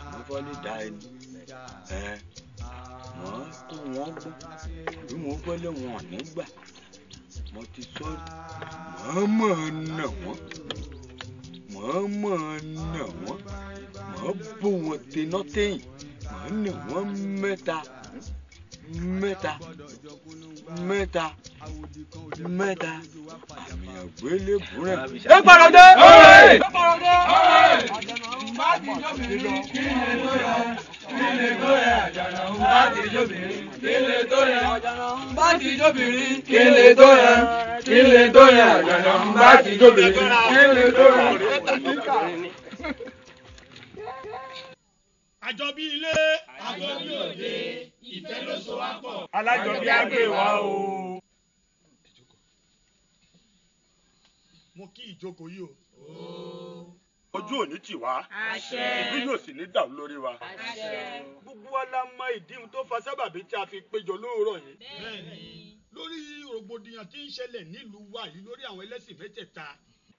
àmọ́ fọ́lé da ẹni ẹ wọ́n kó wọ́n gbọ́ bí wọ́n gbọ́lé wọn ò ní gbà mo ti sọ mọ̀ọ́mọ̀ nà wọ́n mọ̀ọ́mọ̀ nà wọ́n mọ̀ọ́ bó wọn tená téyìn mọ̀ọ́ nà wọ́n mẹ́ta mẹ́ta mẹ́ta mẹ́ta àmì àgbélébùú rẹ̀.
Ẹ gbọ́dọ̀ dé.
Ẹ gbọ́dọ̀ dé. Bá ti jóbìnrin kí lè tó yẹ, kí lè tó yẹ àjànà. Bá ti jóbìnrin kí lè tó yẹ, bá ti jóbìnrin kí lè tó yẹ, kí lè tó yẹ àjànà. Bá ti jóbìnrin kí lè tó yẹ.
Àjọbí ilé, àjọbí òde, ìfẹ́ ló so wá pọ̀. Alájọbí á gbè wá o.
Mo kí ìjókòó yìí o.
Ojú ò ní tì wá. Ìlú yóò sì ní dàrú lórí wa.
Gbogbo wa la mọ ìdí ohun tó fa sábàbí tí a fi péjọ lóòrọ̀ yìí. Lórí rògbòdìyàn tí ń ṣẹlẹ̀ nílùú wa yìí lórí àwọn ẹlẹ́sìn mẹ́tẹ̀ẹ̀ta.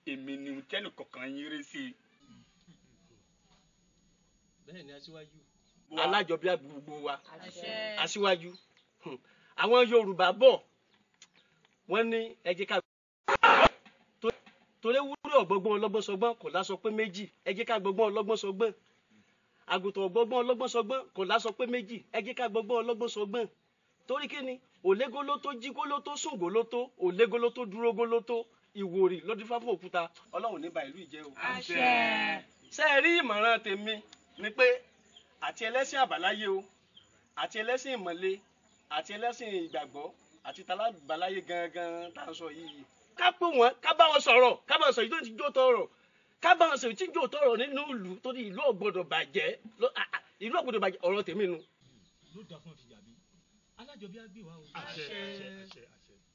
Èmi ni tẹ́nì kọ̀ọ̀kan yín rí sí i.
Bẹ́ẹ̀ ni aṣíwájú. Alájọbí gbogbo wa. Aṣíwájú, àwọn Yorùbá bọ̀, wọ́n ní ẹ jẹ́ ká torí wúrọ̀ ọ̀gbọ́gbọ́n ọlọ́gbọ́n sọgbọ́n kò lásọ pé méjì, ẹ jẹ́ ká gbọ́gbọ́n ọlọ́gbọ́n sọgbọ́n. Àgùntàn ọ̀gbọ́gbọ́n ọlọ́gbọ́n sọgbọ́n kò lásọ pé méjì, ẹ jẹ́ ká gbọ́gbọ́n ọlọ́gbọ́n sọgbọ́n. Torí kí ni òlégóló tó jígóló tó sùngóló tó òlégóló tó dúrógóló tó ìwòrì ló dífá fún òkúta. Ọlọ́run ní ba ìlú ìjẹ́ o. Ṣé ẹ rí ìmọ̀ràn tèmi ni pé àti ẹlẹ́sìn àbáláyé o, àti ẹlẹ́sìn ìmọ̀le, àti ẹlẹ́sìn ìgbàgbọ́, àti talábàláyé gangan tá à ń sọ yìí, ká pè wọ́n, ká bá wọn sọ̀rọ̀, ká bá wọn sọ̀rọ̀ yìí tó ti jó tọrọ, ká bá wọn sọ̀rọ̀ tí jó tọrọ nínú ìlú, torí ìlú ò gbọ́dọ̀ bàjẹ́, ìlú ò gbọ́dọ̀ bàjẹ́. Ọ̀rọ̀ tèmi nu.
Ló dà fún Fìjàbí, Alájọbí á gbé wa o.
Àṣẹ, àṣẹ, àṣẹ.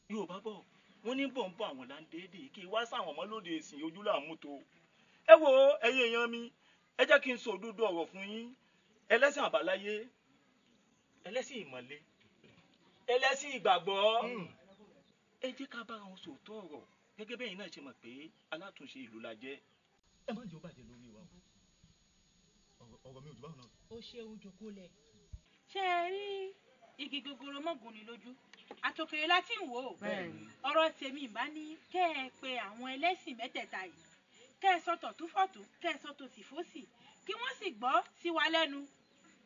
Yorùbá bọ̀, wọ́n ní bọ̀ ń bọ̀ àwọn láńdéédé kí wá sáwọn ọmọ lóde ìsìn ojú làmú tó. Ẹ wo ẹ̀yin èèyàn mi, ẹ jẹ́ kí n sọ òdodo ọ̀rọ̀ fún yín. Ẹlẹ́sìn àbáláyé, ẹlẹ́sìn ìmọ̀le, ẹlẹ́sìn ìgbàgbọ́, ẹ jẹ́ ká bára wọn sòótọ́ ọ̀rọ̀ gẹ́gẹ́ bẹ́ẹ̀ náà ṣe mọ̀ pé alátúnṣe ìlú la jẹ́. Ẹ má jẹ́ ó bàjẹ́ lórí wa o, ọ̀rọ̀ mi ò jù báwọn náà.
Ó ṣeun, jòkó lẹ̀. Ṣé ẹ rí igi gogoro mọ́gùn ni lójú àtòkèrè láti ń wò ó? Ọ̀rọ̀ tèmi ìbá ní kẹ́ ẹ pe àwọn ẹlẹ́sìn mẹ́tẹ̀ẹ̀ta yìí, kẹ́ ẹ sọ tọ̀túnfọ̀tún, kẹ́ ẹ sọ tòsìfósì, kí wọ́n sì gbọ́ sí wa lẹ́nu,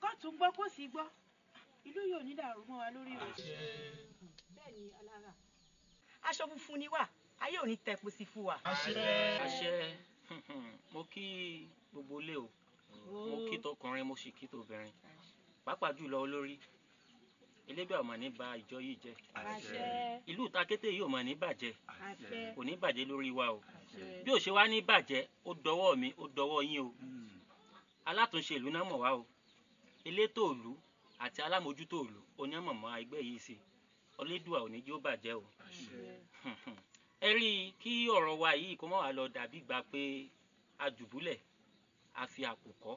kóòtù gbọ́ kó sì gbọ́, ìlú yóò ní dàrú mọ́ wa lórí o.
Bẹ́ẹ̀ ni alára, aṣọ funfun ni wà, ayé ò ní tẹpo sí fún wa.
Àṣẹ. Mo kí gbogbo ilé o, mo kí tọkùnrin, mo sì kí tobìnrin, pàápàá jùlọ olórí. Elédùà ò mà ní ba ìjọ yìí jẹ́, ìlú Ìtakété yìí ò mà ní bàjẹ́, kò ní bàjẹ́ lórí wa o. Bí ò ṣe wá ní bàjẹ́, ó dọwọ́ mi, ó dọwọ́ yín o. Alátúnṣe ìlú náà mọ̀ wá o, elétò ìlú àti alámòjútó ìlú onímọ̀mọ́ ẹgbẹ́ yìí sí. Elédùà ò ní jẹ́ ó bàjẹ́ o. Ẹ rí i kí ọ̀rọ̀ wa yìí kó má wàá lọ dàbí ìgbà pé a dùbúlẹ̀ a fi àpò kọ́,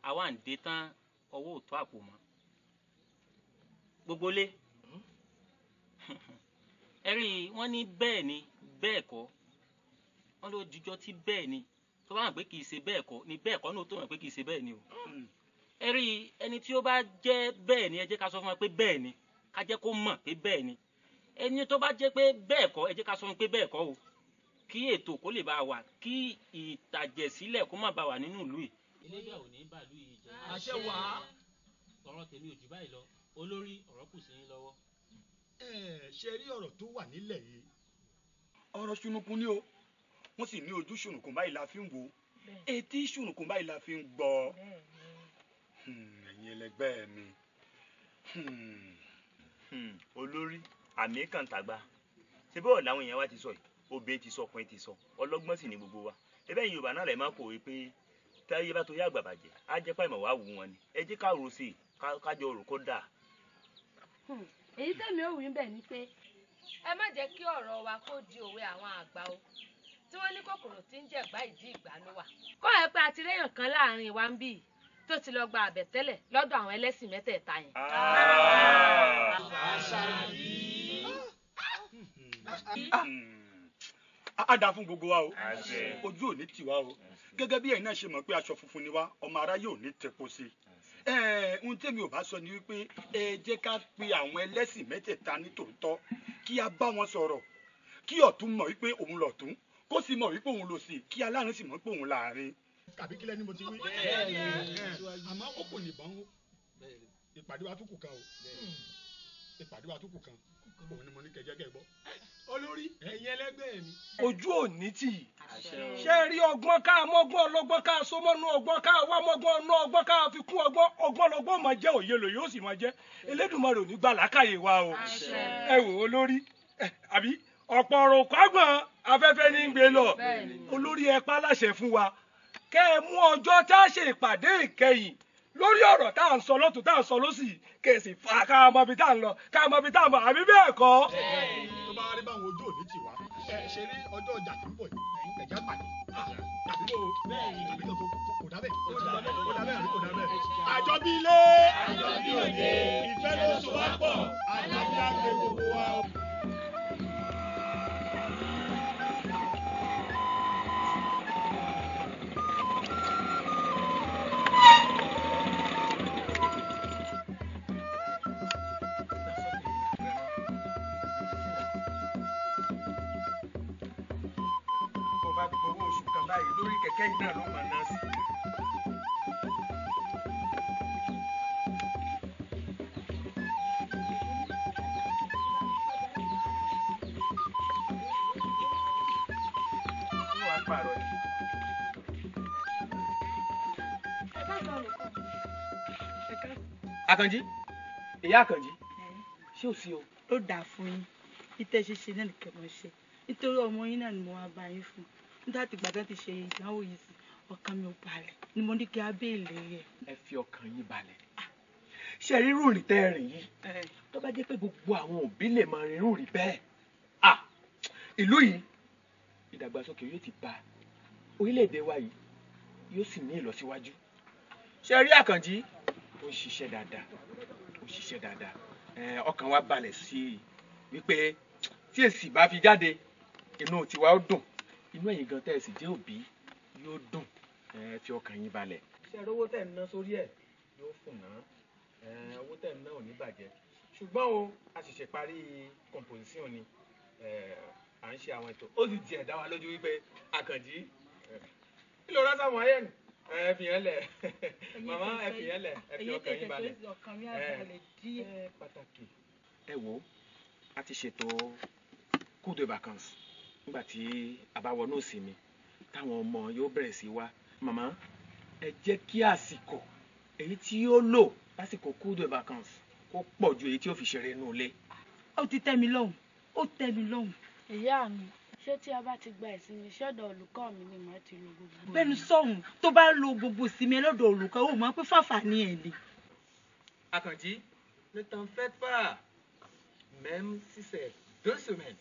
àwa ń dé tán, ọwọ́ ò tó àpò mọ́. Gbogbo lé, ẹ rí i, wọ́n ní bẹ́ẹ̀ ni bẹ́ẹ̀ kọ́, wọ́n ló dijọ́ tí bẹ́ẹ̀ ni tó bá hàn pé kì í ṣe bẹ́ẹ̀ kọ́ ni bẹ́ẹ̀ kọ́ ní o tó hàn pé kì í ṣe bẹ́ẹ̀ ni o. Ẹ rí i, ẹni tí ó bá jẹ́ bẹ́ẹ̀ ni, ẹ jẹ́ ká sọ fún wa pé bẹ́ẹ̀ ni, ká jẹ́ kó mọ̀ pé bẹ́ẹ̀ ni. Ẹni tó bá jẹ́ pé bẹ́ẹ̀ kọ́, ẹ jẹ́ ká sọ fún pé bẹ́ẹ̀ kọ́ o, kí ètò kó lè bá wà, kí ìtàjẹ̀sílẹ̀ kó má bá wà nínú ìlú yìí. Elédùà ò ní bàlú yìí jẹ́.
Àṣẹ wà.
Ọ̀rọ̀ tèmi ò jù báyìí lọ, olórí, ọ̀rọ̀ kù sí yín lọ́wọ́.
Ẹ ṣe rí ọ̀rọ̀ tó wà nílẹ̀ yìí.
Ọ̀rọ̀ ṣùnùkùn ni o, wọ́n sì ní ojú ṣùnùkùn báyìí la fi ń wò, etí ṣùnùkùn báyìí la fi ń gbọ́. Ẹ̀yin ẹlẹgbẹ́ mi.
Olórí, àmì kan tàgbà ṣé bọ́ọ̀ làwọn èèyàn wa ti sọ yìí, obìnrin ti sọ, ọkùnrin ti sọ, ọlọ́gbọ́n sì ni gbogbo wa. Ẹbẹ́ yìí Yorùbá náà rẹ̀ máa kọ̀wé pé táyé bá tó yá àgbà bàjẹ́ á jẹ́ pàìmọ̀ wá wù wọn ni. Ẹ jẹ́ ká rò sí i, kájọ rò kó dáa.
Èyí tẹ̀mí ò wí ń bẹ̀ ni pé ẹ má jẹ́ kí ọ̀rọ̀ wa kó di òwe àwọn àgbà o, tí wọ́n ní kòkòrò tí ń jẹ̀gbá ìdí ìgbà ló wà. Kọ́ ẹ pé àti réyàn kan láàrin wa ń bì tó ti lọ gba àbẹ̀tẹ́lẹ̀ lọ́dọ̀ àwọn ẹlẹ́sìn mẹ́tẹ̀ẹ̀ta yẹn.
A dá fún gbogbo wa o, ojú ò ní tì wá o. Gẹ́gẹ́ bí ẹ̀yin náà ṣe mọ̀ pé aṣọ funfun ni wá, ọmọ aráyé ò ní tẹpo sí i. Ohun tèmi ò bá sọ ni wípé ẹ jẹ́ ká pe àwọn ẹlẹ́sìn mẹ́tẹ̀ẹ̀ta ní tòótọ́, kí a bá wọn sọ̀rọ̀, kí ọ̀tún mọ̀ wípé òun lọ̀tún, kó sì mọ̀ wípé òun lòsì, kí aláàrin sì mọ̀ pé òun láàrin.
Tàbí kílẹ̀ ni mo ti wí. Àmọ́ ó kò ní ìbọn o, ìpàdé wa tún kù kan o, ìpàdé wa tún kù kan, òun ni mo ní kẹjẹ kẹ gbọ́.
Olórí, ẹ̀yin ẹlẹgbẹ́ mi. Ojú ò ní tì í. Ṣé rí ọgbọ́n ká mọ́gbọ́n ọlọ́gbọ́n ká so mọ́nú ọgbọ́n ká wá mọ́gbọ́n ọ̀nà ọgbọ́n ká fi kún ọgbọ́n, ọgbọ́n lọ́gbọ́n máa jẹ́, òye lòye ó sì máa jẹ́. Elédùmarè ò ní gbà lákàyè wa o. Ẹ wò olórí, àbí ọ̀pọ̀ ọ̀rọ̀ kọ́gbọ̀n afẹ́fẹ́ ní gbé lọ. Olórí, ẹ pa láṣẹ fún wa, kẹ́ ẹ mú ọjọ́ tá a ṣe ìpàdé ìkẹyìn. Lórí ọ̀rọ̀ tá à ń sọ lọ́tún tá à ń sọ lọ́sì kèsì fà ká mọ ibi tá à ń lọ ká mọ ibi tá à ń bọ̀ àbí bẹ́ẹ̀ kọ́.
Tó bá rí báwọn ojú òní tì wá, ẹ ṣe rí ọjọ́ ọjà tó ń bọ̀ yìí, ẹ̀já pàdé. Tàbí kò tàbí kò kò dábẹ́ kò dábẹ́ àbí kò dábẹ́. Àjọbí ilé, àjọbí òde, ìfẹ́ ló so wá pọ̀, àjọbí àgbẹ̀ gbogbo wa.
Bó bá gbowó oṣù kan báyìí lórí kẹ̀kẹ́ yìí náà ló máa ná sí. Ní wàá pààrọ̀ ni. Àkànjí, ìyá Àkànjí, ṣé ò sí o?
Ó dáa fún yín, ìtẹ́ ṣe ṣe náà nìkan mọ̀ ṣe, nítorí ọmọ yín náà ni mo wá bá yín fún. Nígbà tí gbàdán ti ṣe ìdánwò yìí sí, ọkàn mi ò balẹ̀ ni mo ní kí á béèlè rẹ̀.
Ẹ fi ọkàn yín balẹ̀. Ṣé rírù rìn tẹ́ ẹ rìn yìí? Tó bá jẹ́ pé gbogbo àwọn òbí lè máa rírù rí bẹ́ẹ̀. À ìlú yìí ìdàgbàsókè yóò ti bá orílẹ̀-èdè wa yìí yóò sì ní ìlọsíwájú. Ṣé rí Àkànjí? Ó ń ṣiṣẹ́ dáadáa, ó ń ṣiṣẹ́ dáadáa. Ọkàn wa balẹ̀ sí i wípé tí èsì bá fi jáde inú tiwa ó dùn, inú ẹ̀yin gan tẹ́ ẹ sì jẹ́ òbí yóò dùn. Ẹ fi ọkàn yín balẹ̀. Ṣé ẹ rówó tẹ̀ ń ná sórí ẹ̀ yóò fún ná, owó tẹ̀ ń ná ò ní bàjẹ́, ṣùgbọ́n o a ṣẹ̀ṣẹ̀ parí composition ni, à ń ṣe àwọn ètò, ó sì tiẹ̀ dá wa lójú wípé Àkànjí kí ló rán sáwọn ayé nù. Ẹ fi yẹn lẹ̀ màmá, ẹ fi yẹn lẹ̀, ẹ fi ọkàn yín balẹ̀.
Ọkàn mi á balẹ̀ díẹ̀.
Pàtàkì. Ẹ wo, a ti ṣètò coup de vacances nígbà tí a bá wọnú ìsinmi táwọn ọmọ yóò bẹ̀rẹ̀ sí wá. Màmá, ẹ jẹ́ kí àsìkò èyí tí yóò lò lásìkò coup de vacances kó pọ̀ ju èyí tí yóò fi ṣeré inú ilé.
Ó ti tẹ́ mi lọ́hùn, ó tẹ́ mi lọ́hùn.
Ìyá mi, ṣé tí a bá ti gba ìsinmi ṣọ́dọ̀ olùkọ́ mi ni màá ti lo gbogbo.
Bẹ́ẹ̀ni sọ̀hún, tó bá lo gbogbo ìsinmi lọ́dọ̀ olùkọ́, ó mọ̀ pé fàfà ni ẹ̀ ni.
Àkànjí, ne t'en faites pas, même si c'est 2 semaines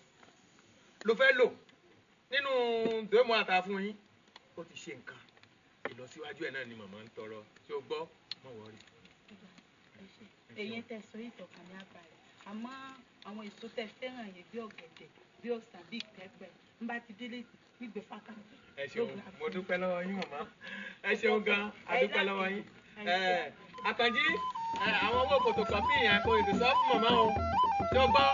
ló fẹ́ lò nínú 2 mois tá a fún yín, ó ti ṣe nǹkan ìlọsíwájú ẹ̀ náà ni màmá ń tọrọ tí ó gbọ́ mọ̀ wọ́rí.
Èyí tẹ́ sọ yìí tọkàn mi á balẹ̀, àmọ́ àwọn èso tẹ́ fẹ́ràn yẹn bí ọ̀gẹ̀dẹ̀, bí ọsàn, bí ìkẹ́pẹ, ń bá ti délé gbígbé fáká.
Ẹ ṣeun, mo dúpẹ́ lọ́wọ́ yín màmá, ẹ ṣeun gan, a dúpẹ́ lọ́wọ́ yín. Àkànjí, àwọn owó fòtòkọ́pì yẹn kò tètè sọ fún màmá o, tí ó gbọ́.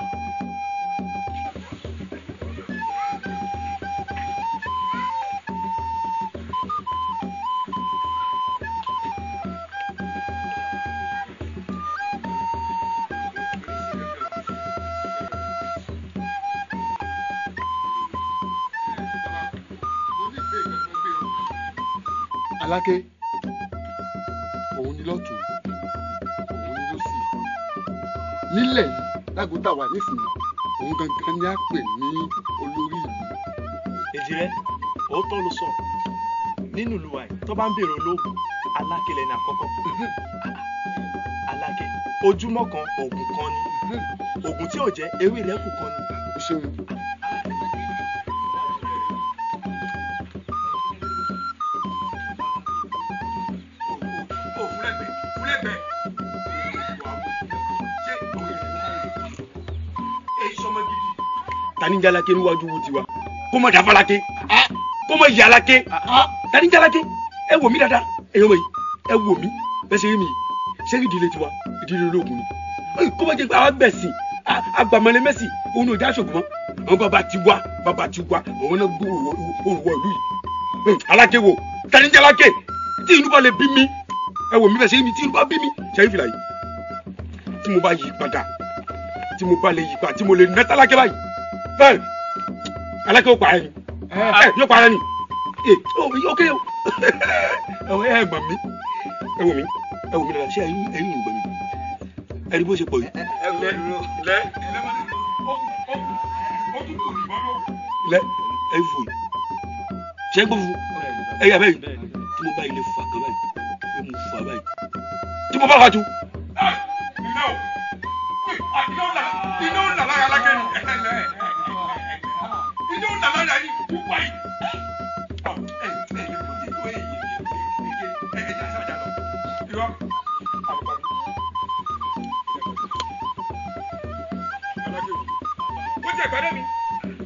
Aláké, òun ni lọ́tún, òun ni lósì nílẹ̀ yìí lágòótà wà nísìnyí, òun gangan ni a pè ní olórí ìlú.
Èjìrẹ́, òótọ́ ló sọ. Nínú ìlú wa yìí, tó bá ń béèrè olóògùn, Aláké lẹni àkọ́kọ́. Aláké, ojúmọ́ kan oògùn kan ni, oògùn tí ò jẹ́ ewé rẹ̀ kù kan ni.
O ṣeun.
Tani jalake níwájú wo tiwa kó mọ dafalake, kó mọ yalake, tani jalake? Ẹ wò mí dáadáa, ẹ yọ mọ yìí, ẹ wò mí bẹ́ẹ̀ ṣe rí mi yìí. Ṣé ìdílé tiwa ìdílé ológun ni? Kó mọ jẹ pé àwọn gbẹ̀sìn agbàmọ̀lẹ̀ mẹ́sì òun ò já ṣògùn mọ́. Àwọn bàbá tiwa, bàbá tiwa, àwọn náà gbó òrùwọ̀ ìlú yìí. Aláké wo tani jalake? Tí inú bá lè bí mi, ẹ wò mí bẹ́ẹ̀ ṣe rí mi, tí inú bá bí mi, ṣe é fìlà yìí tí mo bá yí padà, tí mo bá lè yí padà, tí mo lè nẹ́tàlákẹ́ báyìí bẹ́ẹ̀, Aláké ó parẹ́ ni, ẹ yóò parẹ́ ni. Ẹ ó kéré o, ẹ gbọ̀n mi, ẹ wò mí, ẹ wò mí dáadáa. Ṣé ẹ̀yin ò gbọ̀n mi? Ẹ rí bó ṣe pọ̀ yìí. Lẹ lẹ ẹ fò yìí, ṣé gbọ́ fún ẹ yà bẹ́ẹ̀ tí mo bá ilé fà kan báyìí pé mo fà báyìí. Tí mo bá wájú.
Iná ń là lára lákẹ́ ni. Iná ń là lára yìí púpọ̀ yìí. Ó jẹ́ ìpàdé mi.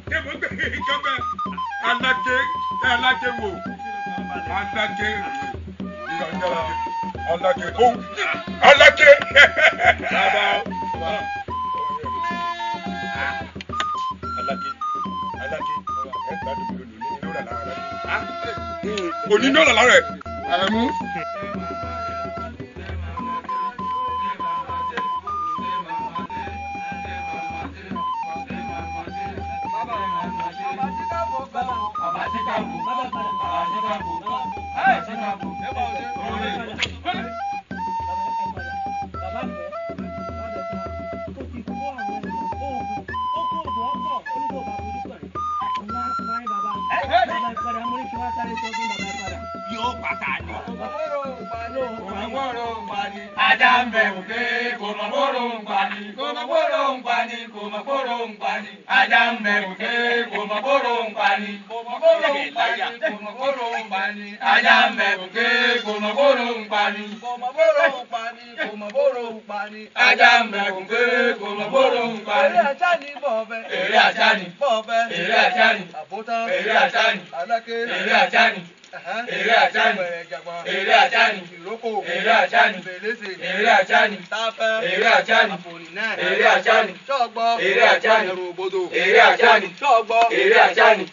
Ṣé mo ń gbé ìjọba aláké aláké wò aláké aláké ó aláké. Aláké aláké ẹ gbádùn mi lónìí ní lóra lára aláké. Òní ní ọ̀là lára ẹ̀. Àmú.
Yóò pàtà ni. Ajá ń bẹ̀ òkè kò mọ̀ bóró ń pa ni. Kò mọ̀ bóró ń pa ni. Kò mọ̀ bóró ń pa ni. Ajá ń bẹ̀ òkè kò mọ̀ bóró ń pa ni. Kò mọ̀ bóró ń pa ni. Kò mọ̀ bóró ń pa ni. Ajá ń bẹ̀ òkè kò mọ̀ bóró ń pa ni.
Kò mọ̀ bóró ń pa ni. Kò mọ̀ bóró ń pa ni.
Ajá ń bẹ̀ òkè kò mọ̀ bóró ń pa ni.
Eré ajá ni bọ̀ọ̀fẹ́.
Eré ajá ni.
Bọ̀ọ̀fẹ́.
Eré ajá ni.
Àbótán.
Eré ajá ni.
Aláké.
Eré ajá ni. Eré ajá ni. Eré ajá ni.
Ìrókò.
Eré ajá ni.
Fèlésè.
Eré ajá ni.
Táfẹ́.
Eré ajá ni.
Àfòrìnà.
Eré ajá ni.
Ṣọ́gbọ́.
Eré ajá ni.
Ẹ̀rù òbodò.
Eré ajá ni.
Ṣọ́gbọ́.
Eré ajá ni.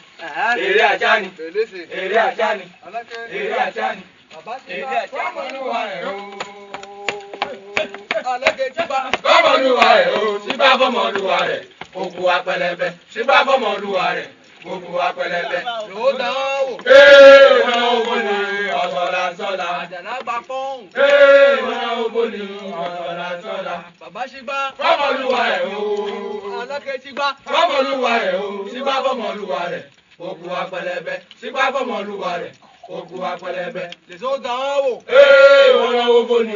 Eré ajá ni.
Fèlésè.
Eré ajá ni.
Aláké.
Eré ajá ni.
Bàbá ti
Eré
bá
ajá ni. Olúwa rẹ̀ o.
Aláké tí bá.
Bọ́mọlúwa rẹ̀ o, síbá bọ́mọlúwa rẹ̀, òkú apẹlẹbẹ, síbá bọ́mọlúwa rẹ̀, òkú apẹlẹbẹ.
Ló dán wò.
Ee, wọn ò bó ni ọ̀sọ̀lá sọ́la.
Àjàlá gba pọ́ùn.
Ee, wọn ò bó ni ọ̀sọ̀lá sọ́la.
Bàbá ṣì gbá.
Bọ́mọlúwa rẹ̀ o.
Aláké tí gbá.
Bọ́mọlúwa rẹ̀ o, síbá bọ́mọlúwa rẹ̀, òkú apẹlẹbẹ, síbá bọ́mọlúwa rẹ̀, òkú apẹlẹbẹ.
Lèso dán wò.
Ee, wọn ò bó ni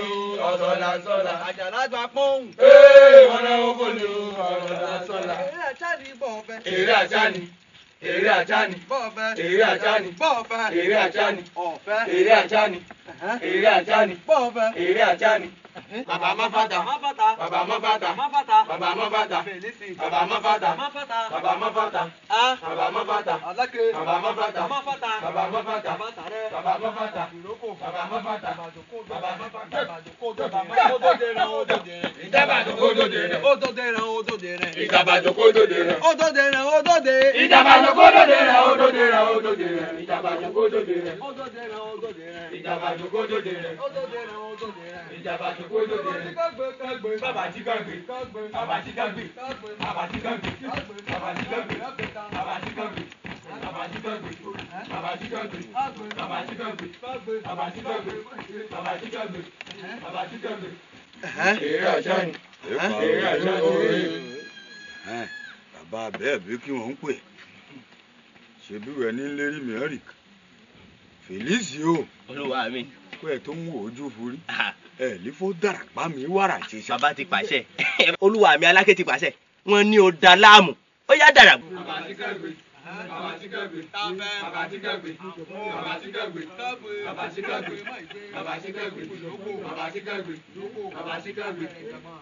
ọ̀sọ̀lá sọ́la.
Àjàlá gba pọ́ùn.
Ee, wọn ò bó ni ọ̀sọ̀lá sọ́la.
Eré ajá ni bọ̀ọ̀fẹ́.
Eré ajá ni. Eré ajá ni.
Bọ̀ọ̀fẹ́.
Eré ajá ni.
Bọ̀ọ̀fẹ́.
Eré ajá ni.
Ọ̀fẹ́.
Eré ajá ni. Eré ajá ni.
Bọ̀ọ̀fẹ́.
Eré ajá ni. Bàbá má fàtà.
Má fàtà.
Bàbá má fàtà.
Má fàtà.
Bàbá má fàtà.
Fèlésì.
Bàbá má fàtà.
Má fàtà.
Bàbá má fàtà.
A.
Bàbá má fàtà.
Aláké.
Bàbá má fàtà.
Má fàtà.
Bàbá má fàtà.
Bàbá tàrẹ.
Bàbá má fàtà.
Ìrókò.
Bàbá má fàtà.
Bàbá má fàtà. Ìjàmbá
Ìjàmbá jòkó dòde rẹ̀.
Ó dòde rẹ̀ ó dòde.
Ìjàmbá jòkó dòde rẹ̀. Ìjàmbá jòkó dòde rẹ̀ ó dòde rẹ̀ ó dòde rẹ̀. Ìjàmbá jòkó dòde rẹ̀.
Ó dòde rẹ̀ ó dòde rẹ̀.
Ìjàmbá jòkó dòde rẹ̀.
Ó dòde rẹ̀ ó dòde rẹ̀.
Ìjàmbá jòkó dòde rẹ̀. Bàbá jí gàgbé. Bàbá jí gàgbé. Bàbá jí gàgbé. Bàbá jí gàgbé. Bàbá jí gàgbé. Bàbá jí gàgbé. Bàbá jí gàgbé. Bàbá jí gàgbé. Bàbá jí gàgbé. Bàbá jí gàgbé. Bàbá jí gàgbé. Eré ajá ni. Eré ajá ni.
Bàbá bẹ́ẹ̀ bí kí wọ́n ń pè ṣebí rẹ̀ ní lérí mẹ́rìk Fèlísì o.
Olúwa mi.
Kó ẹ tó ń wò ojú forí ẹ lífó dàràpá mi wàrà ṣe ṣá.
Bàbá ti pàṣẹ. Olúwa mi Aláké ti pàṣẹ. Wọ́n ní o da láàmú. Ó yá dàrà.
Bàbá jí gàgbé. Bàbá jí gàgbé. Bàbá jí gàgbé. Bàbá jí gàgbé. Bàbá jí gàgbé. Bàbá jí gàgbé. Bàbá jí gàgbé. Bàbá jí gàgbé.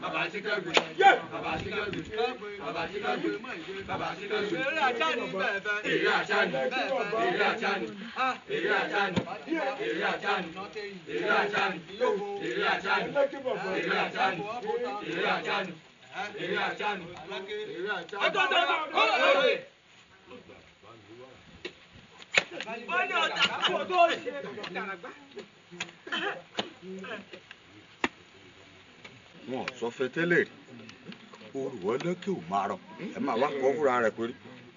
Bàbá jí gàgbé. Bàbá jí gàgbé. Bàbá jí gàgbé. Bàbá jí gàgbé.
Eré ajá ni bẹ̀ẹ̀fẹ́.
Eré ajá ni. Eré ajá ni. Eré ajá ni. Eré ajá ni. Eré ajá ni. Eré ajá ni. Eré ajá ni. Eré ajá ni. Eré ajá ni. Eré ajá ni.
Wọn sọ fẹ́ tẹ́lẹ̀ rí orù ọlọ́kẹ́ ò máa rọ ẹ máa wá kọ́ fúnra rẹ̀ pé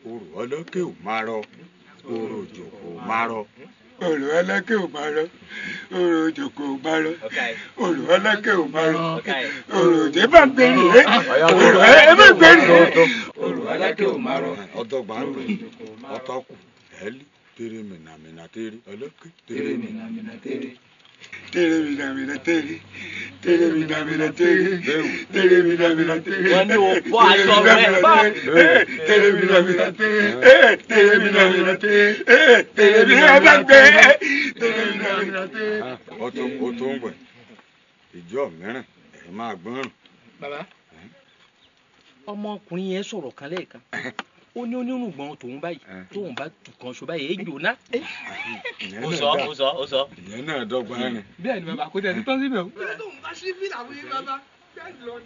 orù ọlọ́kẹ́ ò máa rọ orù òjòkó máa rọ.
Orù ọlọ́kẹ́ ò máa rọ orù òjòkó máa rọ orù ọlọ́kẹ́ ò máa rọ orù òjò bá ń gbèrè rẹ orù ẹ bá ń gbèrè rẹ.
Orù ọlọ́kẹ́ ò máa rọ.
Ọdọgba ń pè ọtọkù ẹlí tèrè mìnàmìnà tèrè ọlọ́kẹ́ tèrè mìnàmìnà tèrè. Tèrè mi nà mi nà tèrè. Tèrè mi nà mi nà tèrè. Tèrè mi nà mi nà tèrè.
Wọ́n ní o bọ́ aṣọ rẹ̀ bá.
Tèrè mi nà mi nà tèrè. Tèrè mi nà mi nà tèrè. Tèrè mi nà mi nà tèrè. Tèrè mi nà mi nà tèrè. Ó tó ń wẹ̀. Ìjọ mìíràn ẹ̀ máa gbọ́rùn.
Bàbá.
Ọmọkùnrin yẹn sọ̀rọ̀ kan lẹ́ẹ̀kan. Ó ní onírùngbọ̀n tòun báyìí tóun bá tù kan ṣo báyìí ejò ná.
Ó sọ.
Ìyẹn náà dọ́gba ni.
Bẹ́ẹ̀ ni bàbá kò tẹ̀ sí tán síbẹ̀ o. Ibi tóun bá ṣí fìlà fún yín bàbá bẹ́ẹ̀ lọ ni.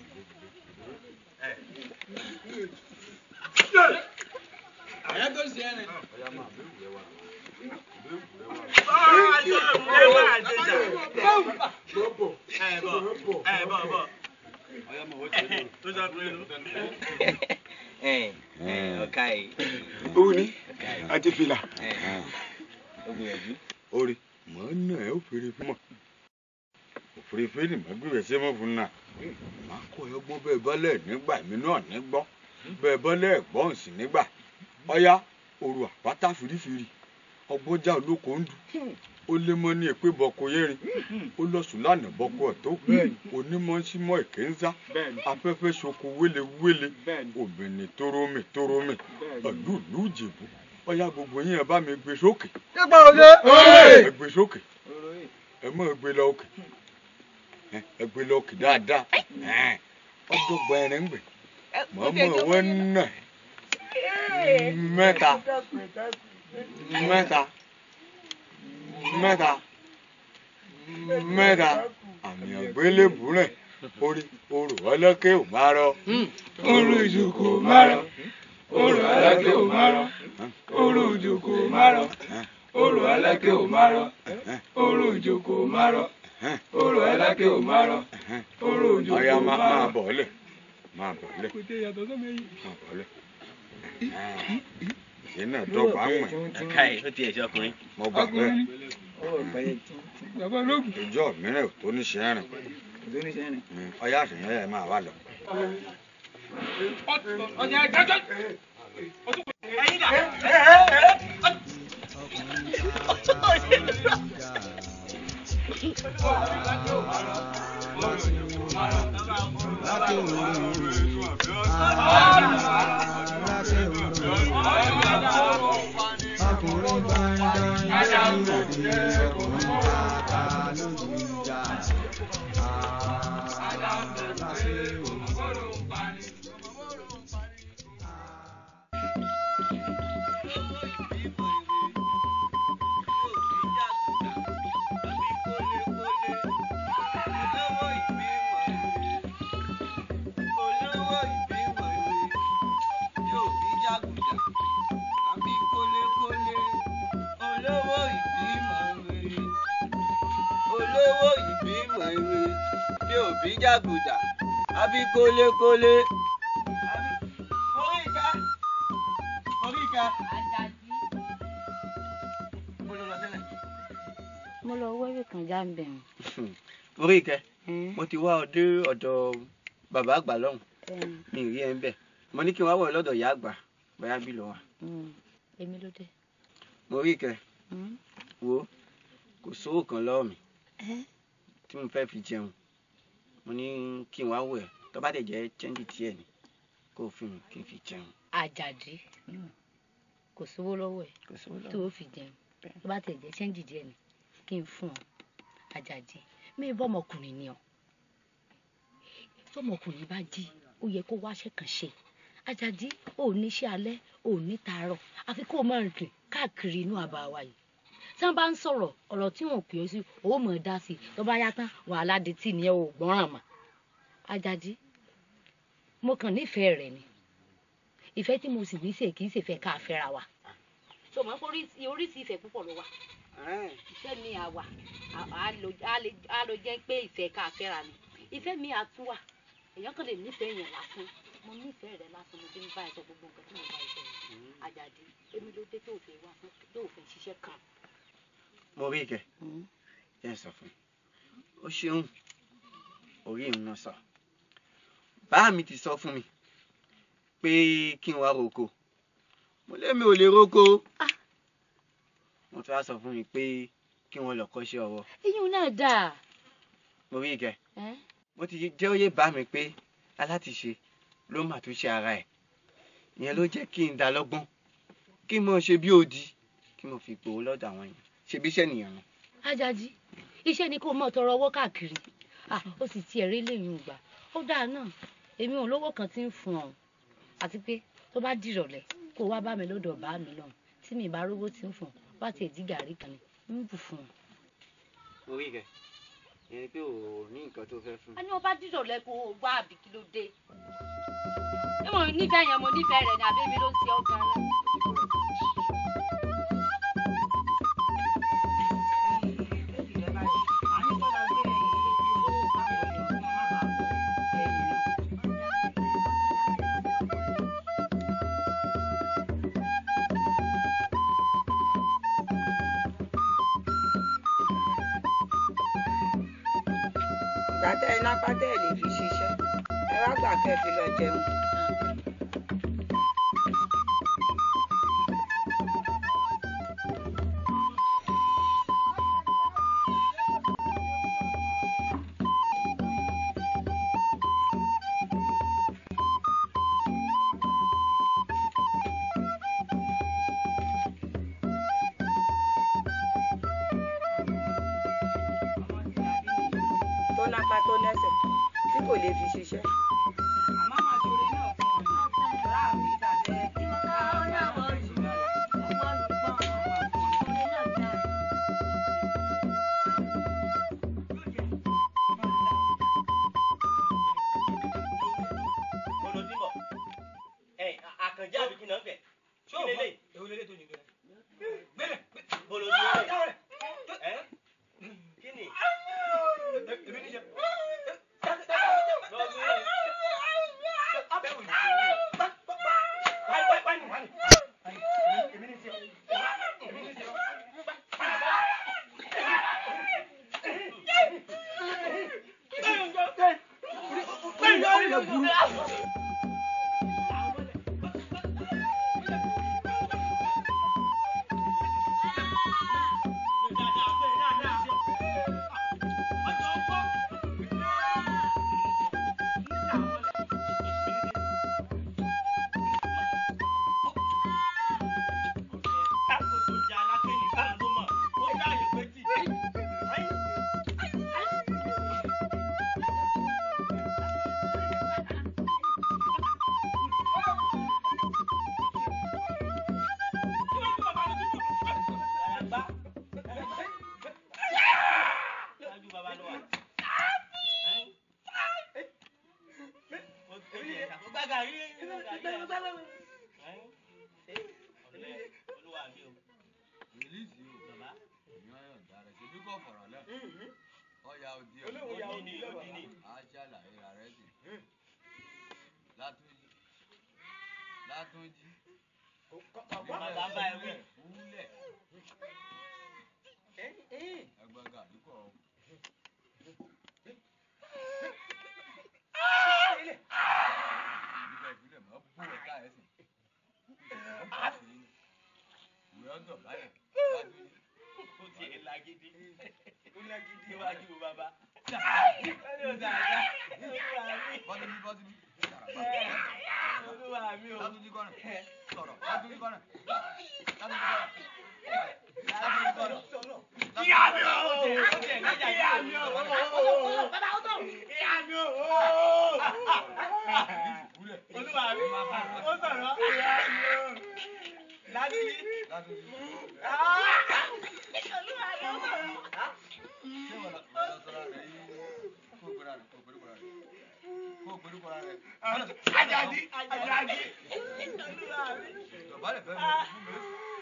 Àyà tó ṣe é rìn.
Ó ní àti fìlà. Orí mọ̀ náà ẹ ó fèrè fún mọ̀. Òfurufú ni màá gbé ẹsẹ̀ mọ́ fún náà. Màá kọ́ ẹ gbọ́ bẹ́ẹ̀ bọ́lẹ̀ nígbà mi náà ní gbọ́. Bẹ́ẹ̀ bọ́lẹ̀ gbọ́ ǹsì nígbà. Ọ̀yá òru àpáta fìrífìrí. Ọgbọ́jà olóko ń dù. Ó lé mọ́ ní èpè bọ́kọ yẹ́rin. Ó lọ́sùn lánàá bọ́kọ ọ̀tó. Onímọ̀ ń símọ́ èké ń sá. Afẹ́fẹ́ ṣoko wélewéle. Obìnrin tórómì tórómì. Ọ̀lú ìlú Ìjẹ̀bú. Ọ̀yá gbogbo yín ẹ bá mi gbé sókè. Ẹ gbé sókè. Ẹ mọ̀ gbé lọ òkè. Ẹ gbé lọ òkè dáadáa. Ọdọ́gba ẹrin ń gbè. Mọ̀ọ́mọ̀ wọ́n nà mẹ́ta mẹ́ta mẹ́ta mẹ́ta àmì àgbélébùú rẹ̀ orí orò ọlọ́kẹ́ ò máa rọ.
Orò ìjòkó máa rọ. Orò alákẹ́ ò máa rọ. Orò ìjòkó máa rọ. Orò alákẹ́ ò máa rọ. Orò ìjòkó máa rọ. Orò alákẹ́ ò máa rọ. Orò ìjòkó
Ọ̀yá
máa rọ.
máa bọ̀ ọ́lẹ̀ máa bọ̀ ọ́lẹ̀
Kò tẹ yàtọ̀ sọ́mọ yìí.
máa bọ̀ ọ́lẹ̀. Ìyẹn náà dọ́gba ń wẹ̀.
Ẹ̀ka ẹ̀ ó tiẹ̀ ṣe ọkùnrin.
Mo gbà bẹ́ẹ̀.
Bàbá ológun.
Ìjọ mìíràn ò tó ní ṣe rìn. Ọ̀yá àṣeyàn ẹ̀ máa wà lọ.
Ọjà ìdájọ́.
Ọkùnrin gbọ̀ngàn lójú òde, ọkùnrin kàkà lójú ìjà. Aláṣẹ òun.
Olówó ìbímọ ìwé bí òbí jàgùdà àbí kólékólé.
Oríkà Oríkà.
Mo lọ wẹ́rẹ́ kan já ń bẹ̀rù.
Oríkà mo ti wá ọ dé ọ̀dọ̀ bàbá àgbà lọ́hùn mi ì rí ẹ ń bẹ̀ mo ní kí n wá wọ̀ lọ́dọ̀ ìyá àgbà bóyá bí lọ wà.
Èmi ló dé.
Mo rí ìkẹ wo kò sówó kan lọ́wọ́ mi tí mo fẹ́ fi jẹun mo ní kí n wá wọ̀ ẹ́ tó bá dẹ̀ jẹ́ chẹ́ńjì tiẹ̀ ni kó o fún mi kí n fi jẹun.
Àjàdí kò sówó lọ́wọ́ ẹ̀
Kò sówó lọ́wọ́
tó o fi jẹun tó bá tẹ̀ jẹ́ chẹ́ńjì díẹ̀ ni kí n fún ọ. Àjàdí mi bọ́ ọmọkùnrin ni ọ tọmọkùnrin bá jí ó yẹ kó wáṣẹ́ kan ṣe. Àjàdí ò ní iṣẹ́ alẹ́ ò ní tàárọ̀ àfi kó o máa rìn káàkiri inú àbá wa yìí tí wọ́n bá ń sọ̀rọ̀ ọ̀rọ̀ tí wọ́n pè é sí ó mọ̀ ọ́ dá sí i tó bá yá tán wàhálà di tí nìyẹn ò gbọ́ràn mọ́. Àjàdí mo kàn nífẹ̀ẹ́ rẹ̀ ni ìfẹ́ tí mo sì ní sè kì í ṣèfẹ́ ká fẹ́ra wa. So mọ̀ pé oríṣi ìfẹ́ púpọ̀ ló wà. Ìfẹ́ mi à wà á lọ jẹ́ pé ìfẹ́ ká fẹ́ra ni ìfẹ́ mi à tún wà èèyàn kan lè nífẹ̀ẹ́ èèyàn lásán mo nífẹ̀ẹ́ rẹ lásán mo ti ń bá ẹ sọ gbogbo nǹkan tí mo bá ẹ sọ yìí. Àjàdí èmi ló dé tó fẹ́ wá fún tó fẹ́ ṣiṣẹ́ kan.
Mo rí ìkẹ jẹ́ sọ fún un ó ṣeun orí mi náà sọ bá mi ti sọ fún mi pé kí n wá roko mo lémi ò lè roko wọ́n tún wá sọ fún mi pé Kí wọ́n lọ kọ́ṣẹ́ ọwọ́.
Iyún náà dáa.
Mo rí ìkẹ́. Bó ti jẹ́ ó yé bá mi pé alátiṣe ló mà tún ṣe ara ẹ̀. Ìyẹn ló jẹ́ kí n dá lọ́gbọ́n. Kí n mọ̀ ṣe bí odi. Kí mo fi gbowó lọ́dọ̀ àwọn èèyàn. Ṣe bí iṣẹ́ nìyẹn nù.
Àjàjì, iṣẹ́ ni kó mọ̀ tọrọ owó káàkiri. Ó sì tiẹ̀ rí lẹ́yìn ìgbà. Ó dáa náà. Èmi ò lówó kan tí ń fún ọ. Àti pé tó bá dìrọ̀lẹ́ kó wá bá mi lọ́dọ̀ bá mi lọ́hùn. Tí mi bá rówó tí ń fún ọ, bá tiẹ̀ dí gàrí kan ni, ń bù fún ọ.
Mo rí ìkẹ́. Ìyẹn ni pé o ò ní nǹkan tó fẹ́ fún mi.
A ní wọn bá dìrọ̀lẹ́ kó o wá àbí kí ló dé. Ṣé mo nífẹ̀ẹ́ yẹn mo nífẹ̀ẹ́ rẹ̀ ni àbí èmi ló ń ṣe ọ́ gan-an?
Ìgbà tẹ́ ẹ lápá tẹ́ ẹ lè fi ṣiṣẹ́, ẹ wá gbà kẹ́ ẹ fi lọ jẹun. Tó lápá tó lẹ́sẹ̀ tí kò lè fi ṣiṣẹ́.
Àkànjá àbí kí náà ń bẹ̀? Kí lélẹ̀?
Èwo lélẹ̀ tó ní gbẹlẹ̀?
Gbẹlẹ̀. Bolo ti rẹ̀. Ẹ́ kí ni?
Èmi ní ṣe.
Látúnjí.
Bàbá ẹ wí.
Wúlẹ̀. Ẹgbẹ́ gàdí kọ̀ ọ́. Nígbà ìpínlẹ̀ máa bú ọ̀tá ẹ̀ sìn. Ìwé ọ̀dọ̀ báyìí. Látúnjí.
Ó ti ẹ̀ lágídí. Ó lágídí níwájú bàbá.
Bọ́sibí bọ́sibí.
Olúwa mi o.
Látúnjí kọ́nà. Sọ̀rọ̀. Látúnjí kọ́nà. Látúnjí kọ́nà. Látúnjí kọ́nà.
Ìyá mi o! Ìyá mi o! Ìyá mi o!
Olúwa mi ó sọ̀rọ̀. Ìyá mi o. Látúnjí.
Olúwa mi ó sọ̀rọ̀.
Ṣé wọ́n lọ sọ́ra rẹ̀ yìí? Kó gbéra rẹ̀, kó gbéra rẹ̀. Kó gbéra rẹ̀.
Àjàdí! Àjàdí!
Dọ̀bálẹ̀ fẹ́ mọ fún mi.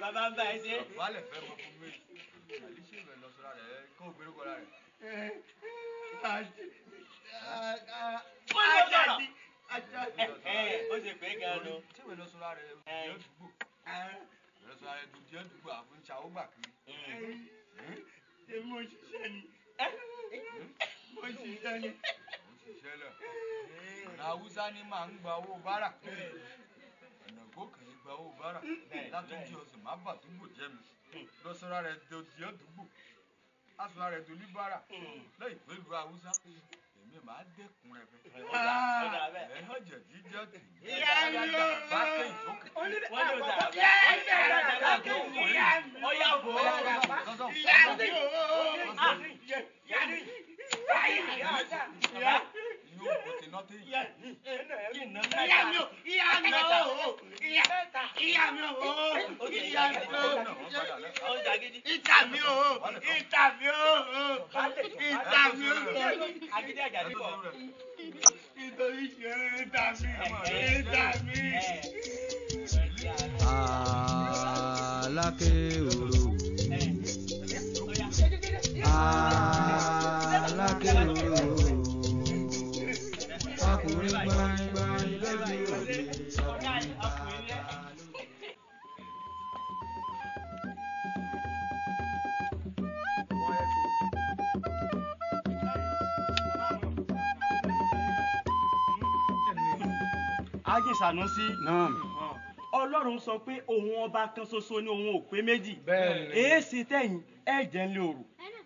Bàbá ń bá ẹ ṣe.
Dọ̀bálẹ̀ fẹ́ mọ fún mi. Àlíṣe rẹ̀ lọ sọ́ra rẹ̀ kó gbéra rẹ̀.
Àjàdí!
Ó ṣe pé gan-an lọ.
Ṣé wọ́n lọ sọ́ra rẹ̀ dùdí àdúgbò? Lọ sọ́ra rẹ̀ dùdí àdúgbò àfúnṣà ó gbà kiri.
Ṣé mo ṣiṣẹ́ ni? Mo ṣiṣẹ́ ni.
Ó ṣiṣẹ́ lọ. Ọ̀nà Haúsá ni màá ń gba owó bárà. Ọ̀nà gòkè ń gba owó bárà. Látúnjí ọ̀sìn má bà túbò jẹ́ mi. Lọ sọ́ra rẹ̀ dùdí àdúgbò.
Aṣọ rẹ̀ tó ní bára lẹ́yìn pẹ̀lú Haúsá. Èmi máa dẹ́kun rẹ̀ bẹ́ẹ̀. Ẹ hàn jẹ̀ jíjẹ́ tì.
Ìyá mi o.
Bá kéyìn sókè.
Aláké oró. Aláké oró. Ọkùnrin gbọ̀ngbọ̀n lójú òde.
Ajé Sanusi. Ọlọ́run sọ pé òun ọba kan ṣoṣo ni òun ò pé méjì. Èèṣì tẹ̀yìn ẹ̀jẹ̀ ń lé òrò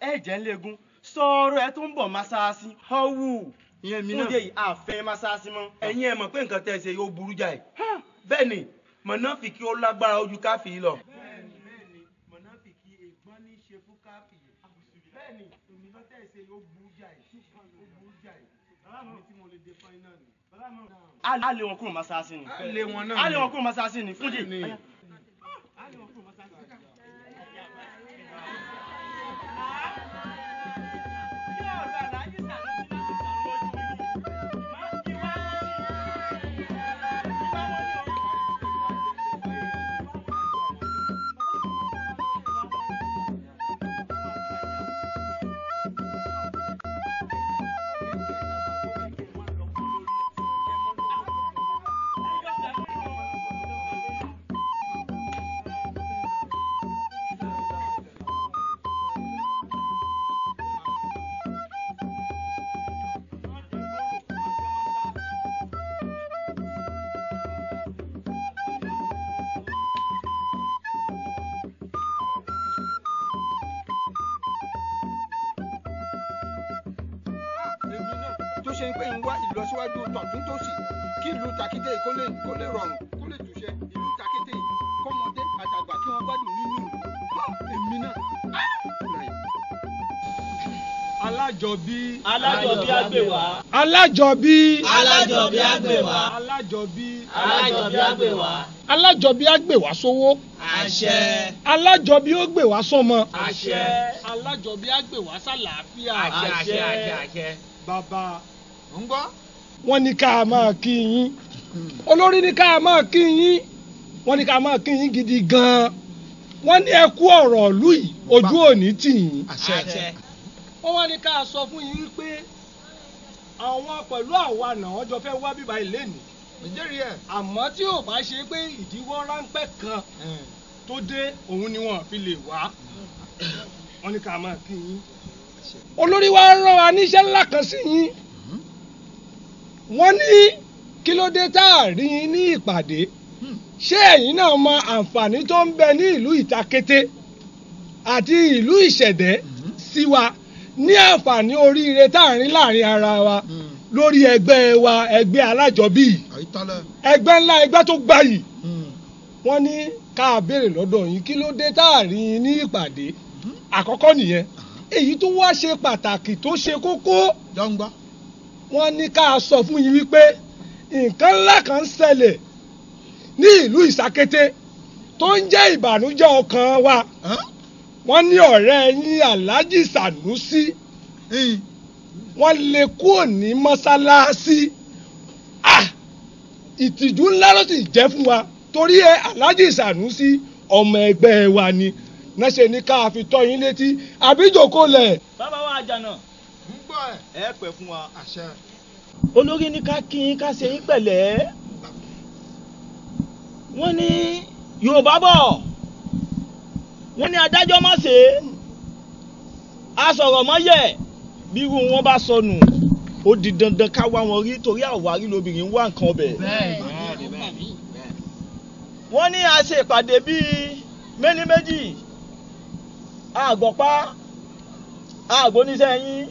ẹ̀jẹ̀ ń léegun sọ̀rọ̀ ẹ̀ tó ń bọ̀ masáàsì ọ̀wù
ìyẹn mi náà.
Fúnjẹ yìí àfẹ́ masáàsì mọ́.
Ẹ̀yin ẹ̀ mọ̀ pé nǹkan tẹ́ ẹ ṣe yóò burú jáì. Bẹ́ẹ̀ ni mọ̀nàfìkì ó lágbára ojú káfí lọ.
Bẹ́ẹ̀ni mọ̀nàfìkì ègbọ́n ní í ṣe fún káfí. Bẹ́ẹ̀ni nǹkan tẹ́ ẹ ṣe yóò burú jáì ó burú jáì. Èmi tí mo lè dé fún iná ni. A lé wọn kúrò masáàsì ni.
A lé wọn náà
A lé
ni.
wọn kúrò masáàsì ni fúnjẹ.
Bẹ́ẹ̀ni.
Èmi náà tó ṣe pé ń wá ìlọsíwájú tọ̀tún tòsì kí ìlú Takété yìí kó lè rọrùn kó lè túṣẹ ìlú Takété yìí kọ́mọdé àtàgbà kí wọ́n gbádùn nínú ìlú. Èmi náà.
Alájọbí.
Alájọbí á gbè wá.
Alájọbí.
Alájọbí á gbè wá.
Alájọbí.
Alájọbí á gbè wá.
Alájọbí á gbè wá sówó.
Àṣẹ.
Alájọbí ó gbè wá sọ́mọ.
Àṣẹ.
Alájọbí á gbè wá sálàáfíà.
Àṣẹ, àṣẹ, àṣẹ, àṣẹ.
Bàbá.
Ń gbọ́.
Wọ́n ní ká máa kí yín. Olórí ní ká máa kí yín. Wọ́n ní ká máa kí yín gidi gan-an. Wọ́n ní ẹ kú ọ̀rọ̀ ìlú yìí ojú òní tì yín.
Àṣẹ.
Wọ́n wá ní ká sọ fún yín wípé àwọn pẹ̀lú àwa náà wọ́n jọ fẹ́ wá bíbá ilé ní.
Ìjẹ́rìí ẹ̀.
Àmọ́ tí ò bá ṣe pé ìdíwọ́ ráńpẹ́ kan tó dé òun ni wọ́n fi lè wá. Wọ́n ní ká máa kí yín. Olórí wa rán wa níṣẹ́ ńlá kan sí yín. Wọ́n ní kí ló dé tá a rí yín ní ìpàdé? Ṣé ẹ̀yin náà mọ àǹfààní tó ń bẹ ní ìlú Ìtakété àti ìlú Ìṣẹ̀dẹ́ sí wa ní àǹfààní oríire tá à ń rí láàrin ara wa lórí ẹgbẹ́ wa, ẹgbẹ́ alájọbí yìí, ẹgbẹ́ ńlá, ẹgbẹ́ tó gbayì? Wọ́n ní ká béèrè lọ́dọ̀ yín kí ló dé tá a rí yín ní ìpàdé. Àkọ́kọ́ nìyẹn. Èyí tó wá ṣe pàtàkì tó ṣe kókó, wọ́n ní ká sọ fún yín wípé nǹkan ńlá kan ń ṣẹlẹ̀ ní ìlú Ìsàkété tó ń jẹ́ ìbànújẹ́ ọkàn wa. Wọ́n ní ọ̀rẹ́ yín Alhaji Sanusi, wọ́n lè kúrò ní mọ́sálásí. Ìtìjú ńlá ló sì jẹ́ fún wa torí ẹ Alhaji Sanusi ọmọ ẹgbẹ́ wa ni. Náà ṣe ní ká fi tọ́ yín létí àbíjòkó lẹ̀.
Bàbá wa Àjànà.
Ń gbọ́ ẹ̀.
Ẹ pẹ́ fún wa.
Àṣẹ.
Olórí ní ká kí yín ká ṣe yín pẹ̀lẹ́. Wọ́n ní Yorùbá bọ̀. Wọ́n ní adájọ́ má ṣe é. Asọ̀rọ̀ mọ́ yẹ̀ bí irú wọn bá sọnù. Ó di dandan ká wá wọn rí torí àwárí lobìnrin ń wá nǹkan ọbẹ̀. Wọ́n ní a ṣe ìpàdé bíi méní méjì. Àgbọ̀pá Àgbóníṣẹ́ yín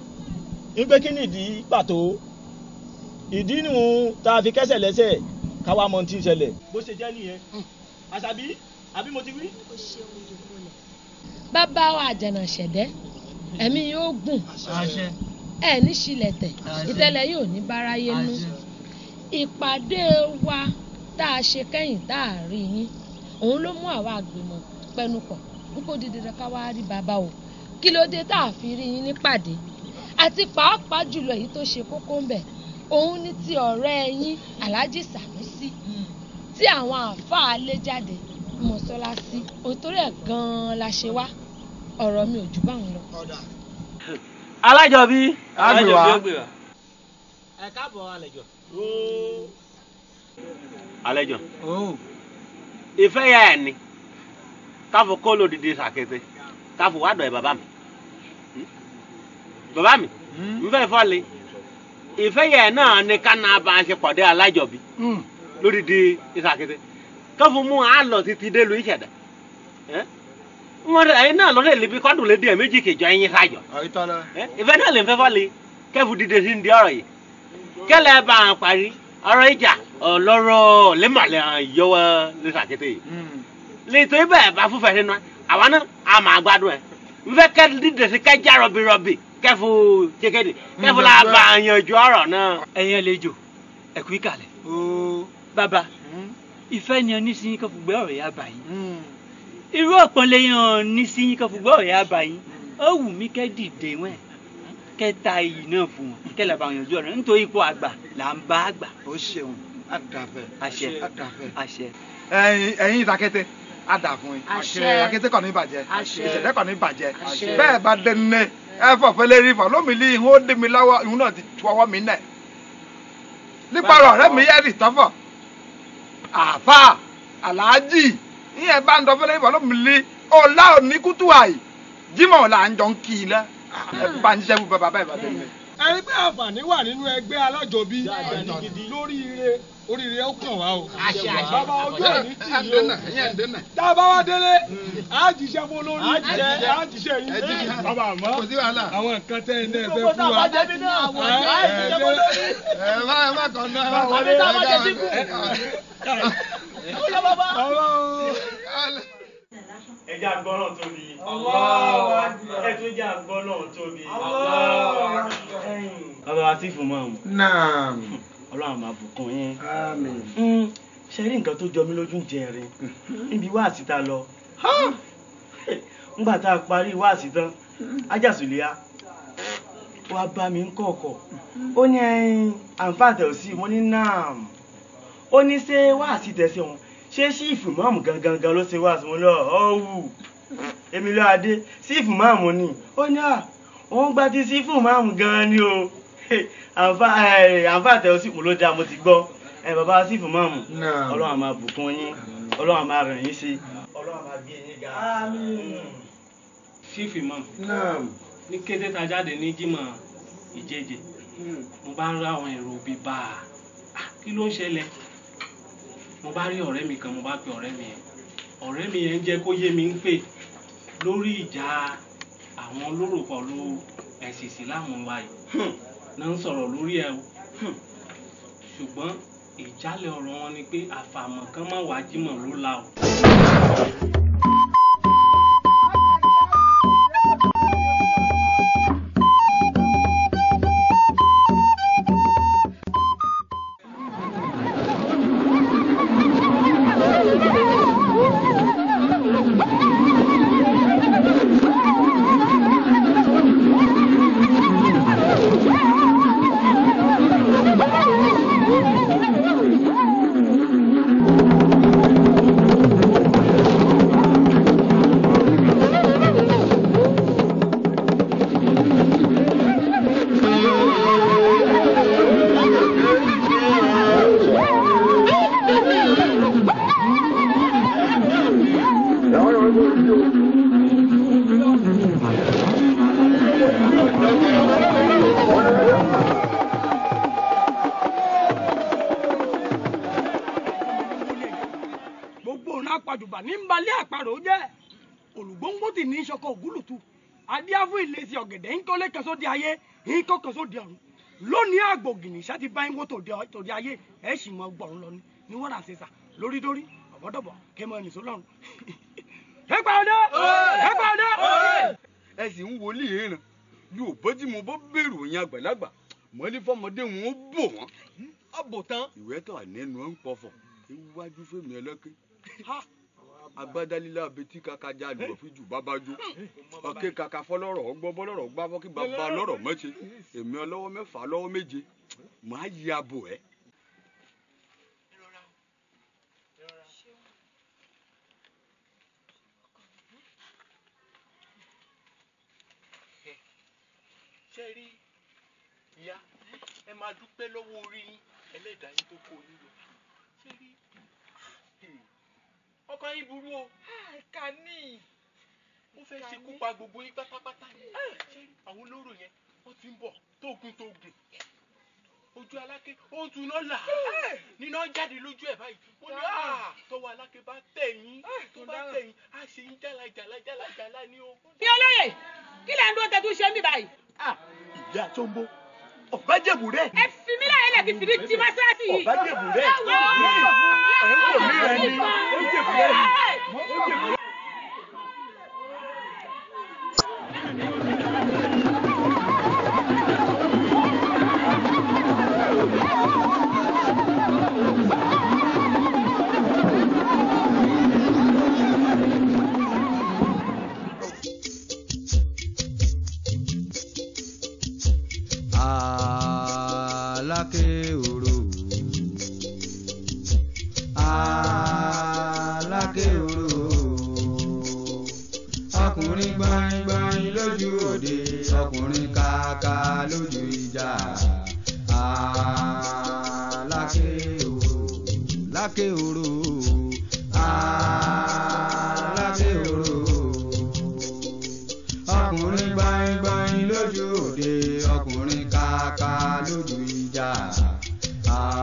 ń pé kí nìdí pàtó ìdí nù tá a fi kẹ́sẹ̀ lẹ́sẹ̀ káwa mọ tí ń ṣẹlẹ̀. Bó ṣe jẹ́ nìyẹn Àṣàbí, àbí mo ti wí.
Bàbá wa àjànà ṣẹ̀dẹ́, ẹ̀mí yóò gùn, ẹ̀ ní ṣílẹ̀tẹ̀, ìtẹ́lẹ̀ yóò ní báráyé nú. Ìpàdé wa tá a ṣe kẹ́yìn tá a rí yín, òun ló mú àwa àgbìmọ̀ pẹnupọ̀ n kò di dandan ká wá rí bàbá o. Kí ló dé tá a fi rí yín nípàdé? Àti pàápàá jùlọ èyí tó ṣe kókó ń bẹ̀, òun ní ti ọ̀rẹ́ yín Alhaji Sanusi tí àwọn àáfàá lé jáde mọ́ṣáláṣí, òtórí ẹ̀ gan-an la ṣe wá. Ọ̀rọ̀ mi ò jù báwọn lọ.
Alájọbí.
Agbèwá.
Ẹ káàbọ̀ àlejò. Àlejò. Ìfẹ́ yà ẹ̀ ni káfọ kó lódìdí sàkété káfọ wà dọ̀ ẹ̀ bàbá mi. Bàbá mi, n fẹ́ fọ́lẹ̀. Ìfẹ́ yà ẹ̀ náà ni ká náà bá a ṣe pàdé alájọbí lódìdí sàkété. Káfọ mú a lọ títí dé lu ìṣẹ̀dá. Wọ́n ẹ̀yin náà lọ́dẹ̀ lè bí kọ́dùn lé díẹ̀ méjì kejì ẹ̀yin sájọ. Ìfẹ́ náà lè fẹ́ fọ́lẹ̀ kẹ́fù dídé sí ní ọ̀rọ̀ yìí. Kẹ́lẹ́ bá a parí ọ̀rọ̀ ìjà ọlọ́rọ̀ lẹ́mọ̀lẹ́ yọwọ́ ní sàkété yìí. Lẹ́tọ́ ibẹ̀ bá fúnfẹ́ sínú ẹ, àwa náà a máa gbádùn ẹ. N fẹ́ kẹ́ dídé sí kẹ́jà rọ̀bìrọ̀bì kẹ́fù kékeré kẹ́fù la bá a yanjú ọ̀rọ̀ náà.
Ẹ̀yin àlejò, ẹ kú ìkàlẹ̀. Bàbá, ìfẹ́ ni ọ ní sí kó fi gbé ọ̀rẹ́ yá bá yín. Irú ọ̀pọ̀lẹ̀ yẹn ní sí kó fi gbé ọ̀rẹ́ yá bá yín. Ó wù mí kẹ́ dìde wẹ́n, kẹ́ ta iyì náà fún wọn, kẹ́ làbà yanjú ọ̀rẹ́ nítorí ipò àgbà là ń bá àgbà.
Ó ṣeun, àdàfẹ́.
Àṣẹ.
Àdàfẹ́.
Àṣẹ.
Ẹ̀yin ìtàkété, àdà fún yín. Ìtàkété kò ní bàjẹ́, ìṣẹ̀dá kò ní bàjẹ́. Bẹ́ẹ̀ bá dé ní ẹ fọ̀fẹ́ lérí fọ̀ lómìnir ihun ó dé mi lọ́wọ́, ihun náà ti tu ọwọ́ mi nẹ̀. Nípa ọ̀rẹ́ mi yẹ́ rì tọ́fọ̀. Àfà, Àlàájì, ìyẹn bá ń dọ́fẹ́ lérí fọ̀ lómìnir ọ̀la òní kútù àì. Jímọ̀ là ń jọ ń kí i lẹ́. Ẹ bá ń ṣiṣẹ́ fún bàbá bẹ́ẹ̀ bá dé ní.
Ẹ rí pé àǹfààní wà nínú ẹgbẹ́ alájọbí lórí ire, oríire ó kàn wá o. Bàbá ojú ẹ̀ ní tì í o. Tá a bá wá délé, á jíṣẹ́ fún olórí, á jíṣẹ́ yín. Bàbá àmọ́, àwọn nǹkan tẹ́ ẹ náà fẹ́ fún wa.
Ẹ má kàn náà.
Àbí tá a bá jẹ síkù.
Ẹ jẹ́ àgbọ́ràn tóbi. Ẹ tún jẹ́ àgbọ́ràn tóbi. Bàbá wa sí fún mọ́ọ̀mù.
Naam.
Ọlọ́run máa bùkún yín.
Àmín.
Ṣe rí nǹkan tó jọ mí lójú jẹrin níbi wáàsí tá a lọ. Ńgbà tá a parí wáàsí tán, Ajásùlíyá wá bá mi ń kọ̀ọ̀kọ̀. Ó ní àǹfààní tẹ̀ sí, mo ní naam. Ó ní ṣé wáàsí tẹ̀sí òun? Ṣé sífù mọ́ọ̀mù gangan gan ló ṣe wáàsí? Mo lọ ọ̀wù. Èmi lọ adé, sífù mọ́ọ̀mù ni. Ó ní à, òun gba ti sífù mọ́ọ̀mù gan ni o. Àǹfààní tẹ̀ sí, mo ló dáa, mo ti gbọ́. Ẹ bàbá sífù mọ́ọ̀mù, Ọlọ́run á máa bùkún yín, Ọlọ́run á máa ràn yín sí. Ọlọ́run á máa gbé yín ga.
Sífù mọ́ọ̀mù. Ní kété tá a jáde ní Jímọ̀ ìjẹjẹ, mo bá ń rá àwọn èrò bíi bá a. Kí ló ń ṣẹlẹ̀? Mo bá rí ọ̀rẹ́ mi kan, mo bá pe ọ̀rẹ́ mi yẹn. Ọ̀rẹ́ mi yẹn ń jẹ́ kó yé mi ń pè lórí ìjà àwọn olóró pẹ̀lú ẹ̀sìn Ìsìláàmù wa yìí. Náà ń sọ̀rọ̀ lórí ẹ̀ o. Ṣùgbọ́n ìjálẹ̀ ọ̀rọ̀ wọn ni pé àfàmọ̀ kan má wá Jímọ̀ ló la o.
Gbogbo òun apàjùbà ní balẹ̀ àparò jẹ́ olùgbòǹgbò tì ní ìṣọkọ ògúlùtù Adíáfún ìlẹsì ọ̀gẹ̀dẹ̀ ń kọ́lé kan sóde ayé ń kọ́ kan sóde ọ̀run. Lónìí àgbò gìnìṣà ti bá ń wó tòde ayé ẹ̀ sì mọ gbọ̀run lọ ní wọ́n rà ṣe sà lórí dórí ọ̀bọ̀dọ̀bọ̀ kẹ́ mọ nìṣó lọ́run. Ẹ pa ọdẹ! Ẹ pa ọdẹ!
Ẹ sì ń wọlé ìran yóò bójú mu bó bèrò yẹn àgbàlagbà mọ ní fọmọdé wọn ó bò wọn.
Ọbò tán.
Ìwé tó ànẹnu ń pọfọ iwájú fèmí ẹlẹ́kẹ́ agbádálílá abetí kaka já lùwọ̀ fi jù bàbá jó ọ̀kẹ́ kaka fọlọ́rọ̀ ọgbọ́n bọ́lọ́rọ̀ gbá fọ́kí bàbá lọ́rọ̀ mọ́ṣe èmi ọlọ́wọ́ mẹ́fà lọ́wọ́ méje màá yí abo ẹ̀.
Ṣe rí ìyá, ẹ máa dúpẹ́ lọ́wọ́ orí yín ẹlẹ́dàá yín tó kó yín lọ. Ṣe rí ọkọ yín burú o.
Ìkà ni.
Ó fẹ́ ṣekú pa gbogbo yín pátápátá ni. Ṣe rí àwọn olóró yẹn, wọ́n ti ń bọ̀ tógun tógun. Ojú Aláké ó ń tuná là níná jáde lójú ẹ̀ báyìí. Mo ní tọwọ́ Aláké bá tẹ̀ yín, tó bá tẹ̀ yín, á ṣe yín jálajàla jálajàla ní o.
Ní olóyè, kí lẹ̀ ń dúró tẹ́tú ṣe ń bì báyìí?
Ìyá Jọmbo, ọ̀bá jẹ̀bù rẹ̀.
Ẹ fi mí láyé lẹ̀ kí fìdí tí mọ́ṣáláṣí yìí.
Ọ̀bá jẹ̀bù rẹ̀. Ẹ̀ ń wò mí rẹ̀ ni, ó jẹ̀bù rẹ̀ ni, ó jẹ̀bù rẹ̀.
Aláké òrò, Aláké òrò, ọkùnrin gbaingbain lójú òde, ọkùnrin kàkà lójú ìjà. Aláké òrò, láké òrò, Aláké òrò, ọkùnrin gbaingbain lójú òde, ọkùnrin kàkà lójú ìjà.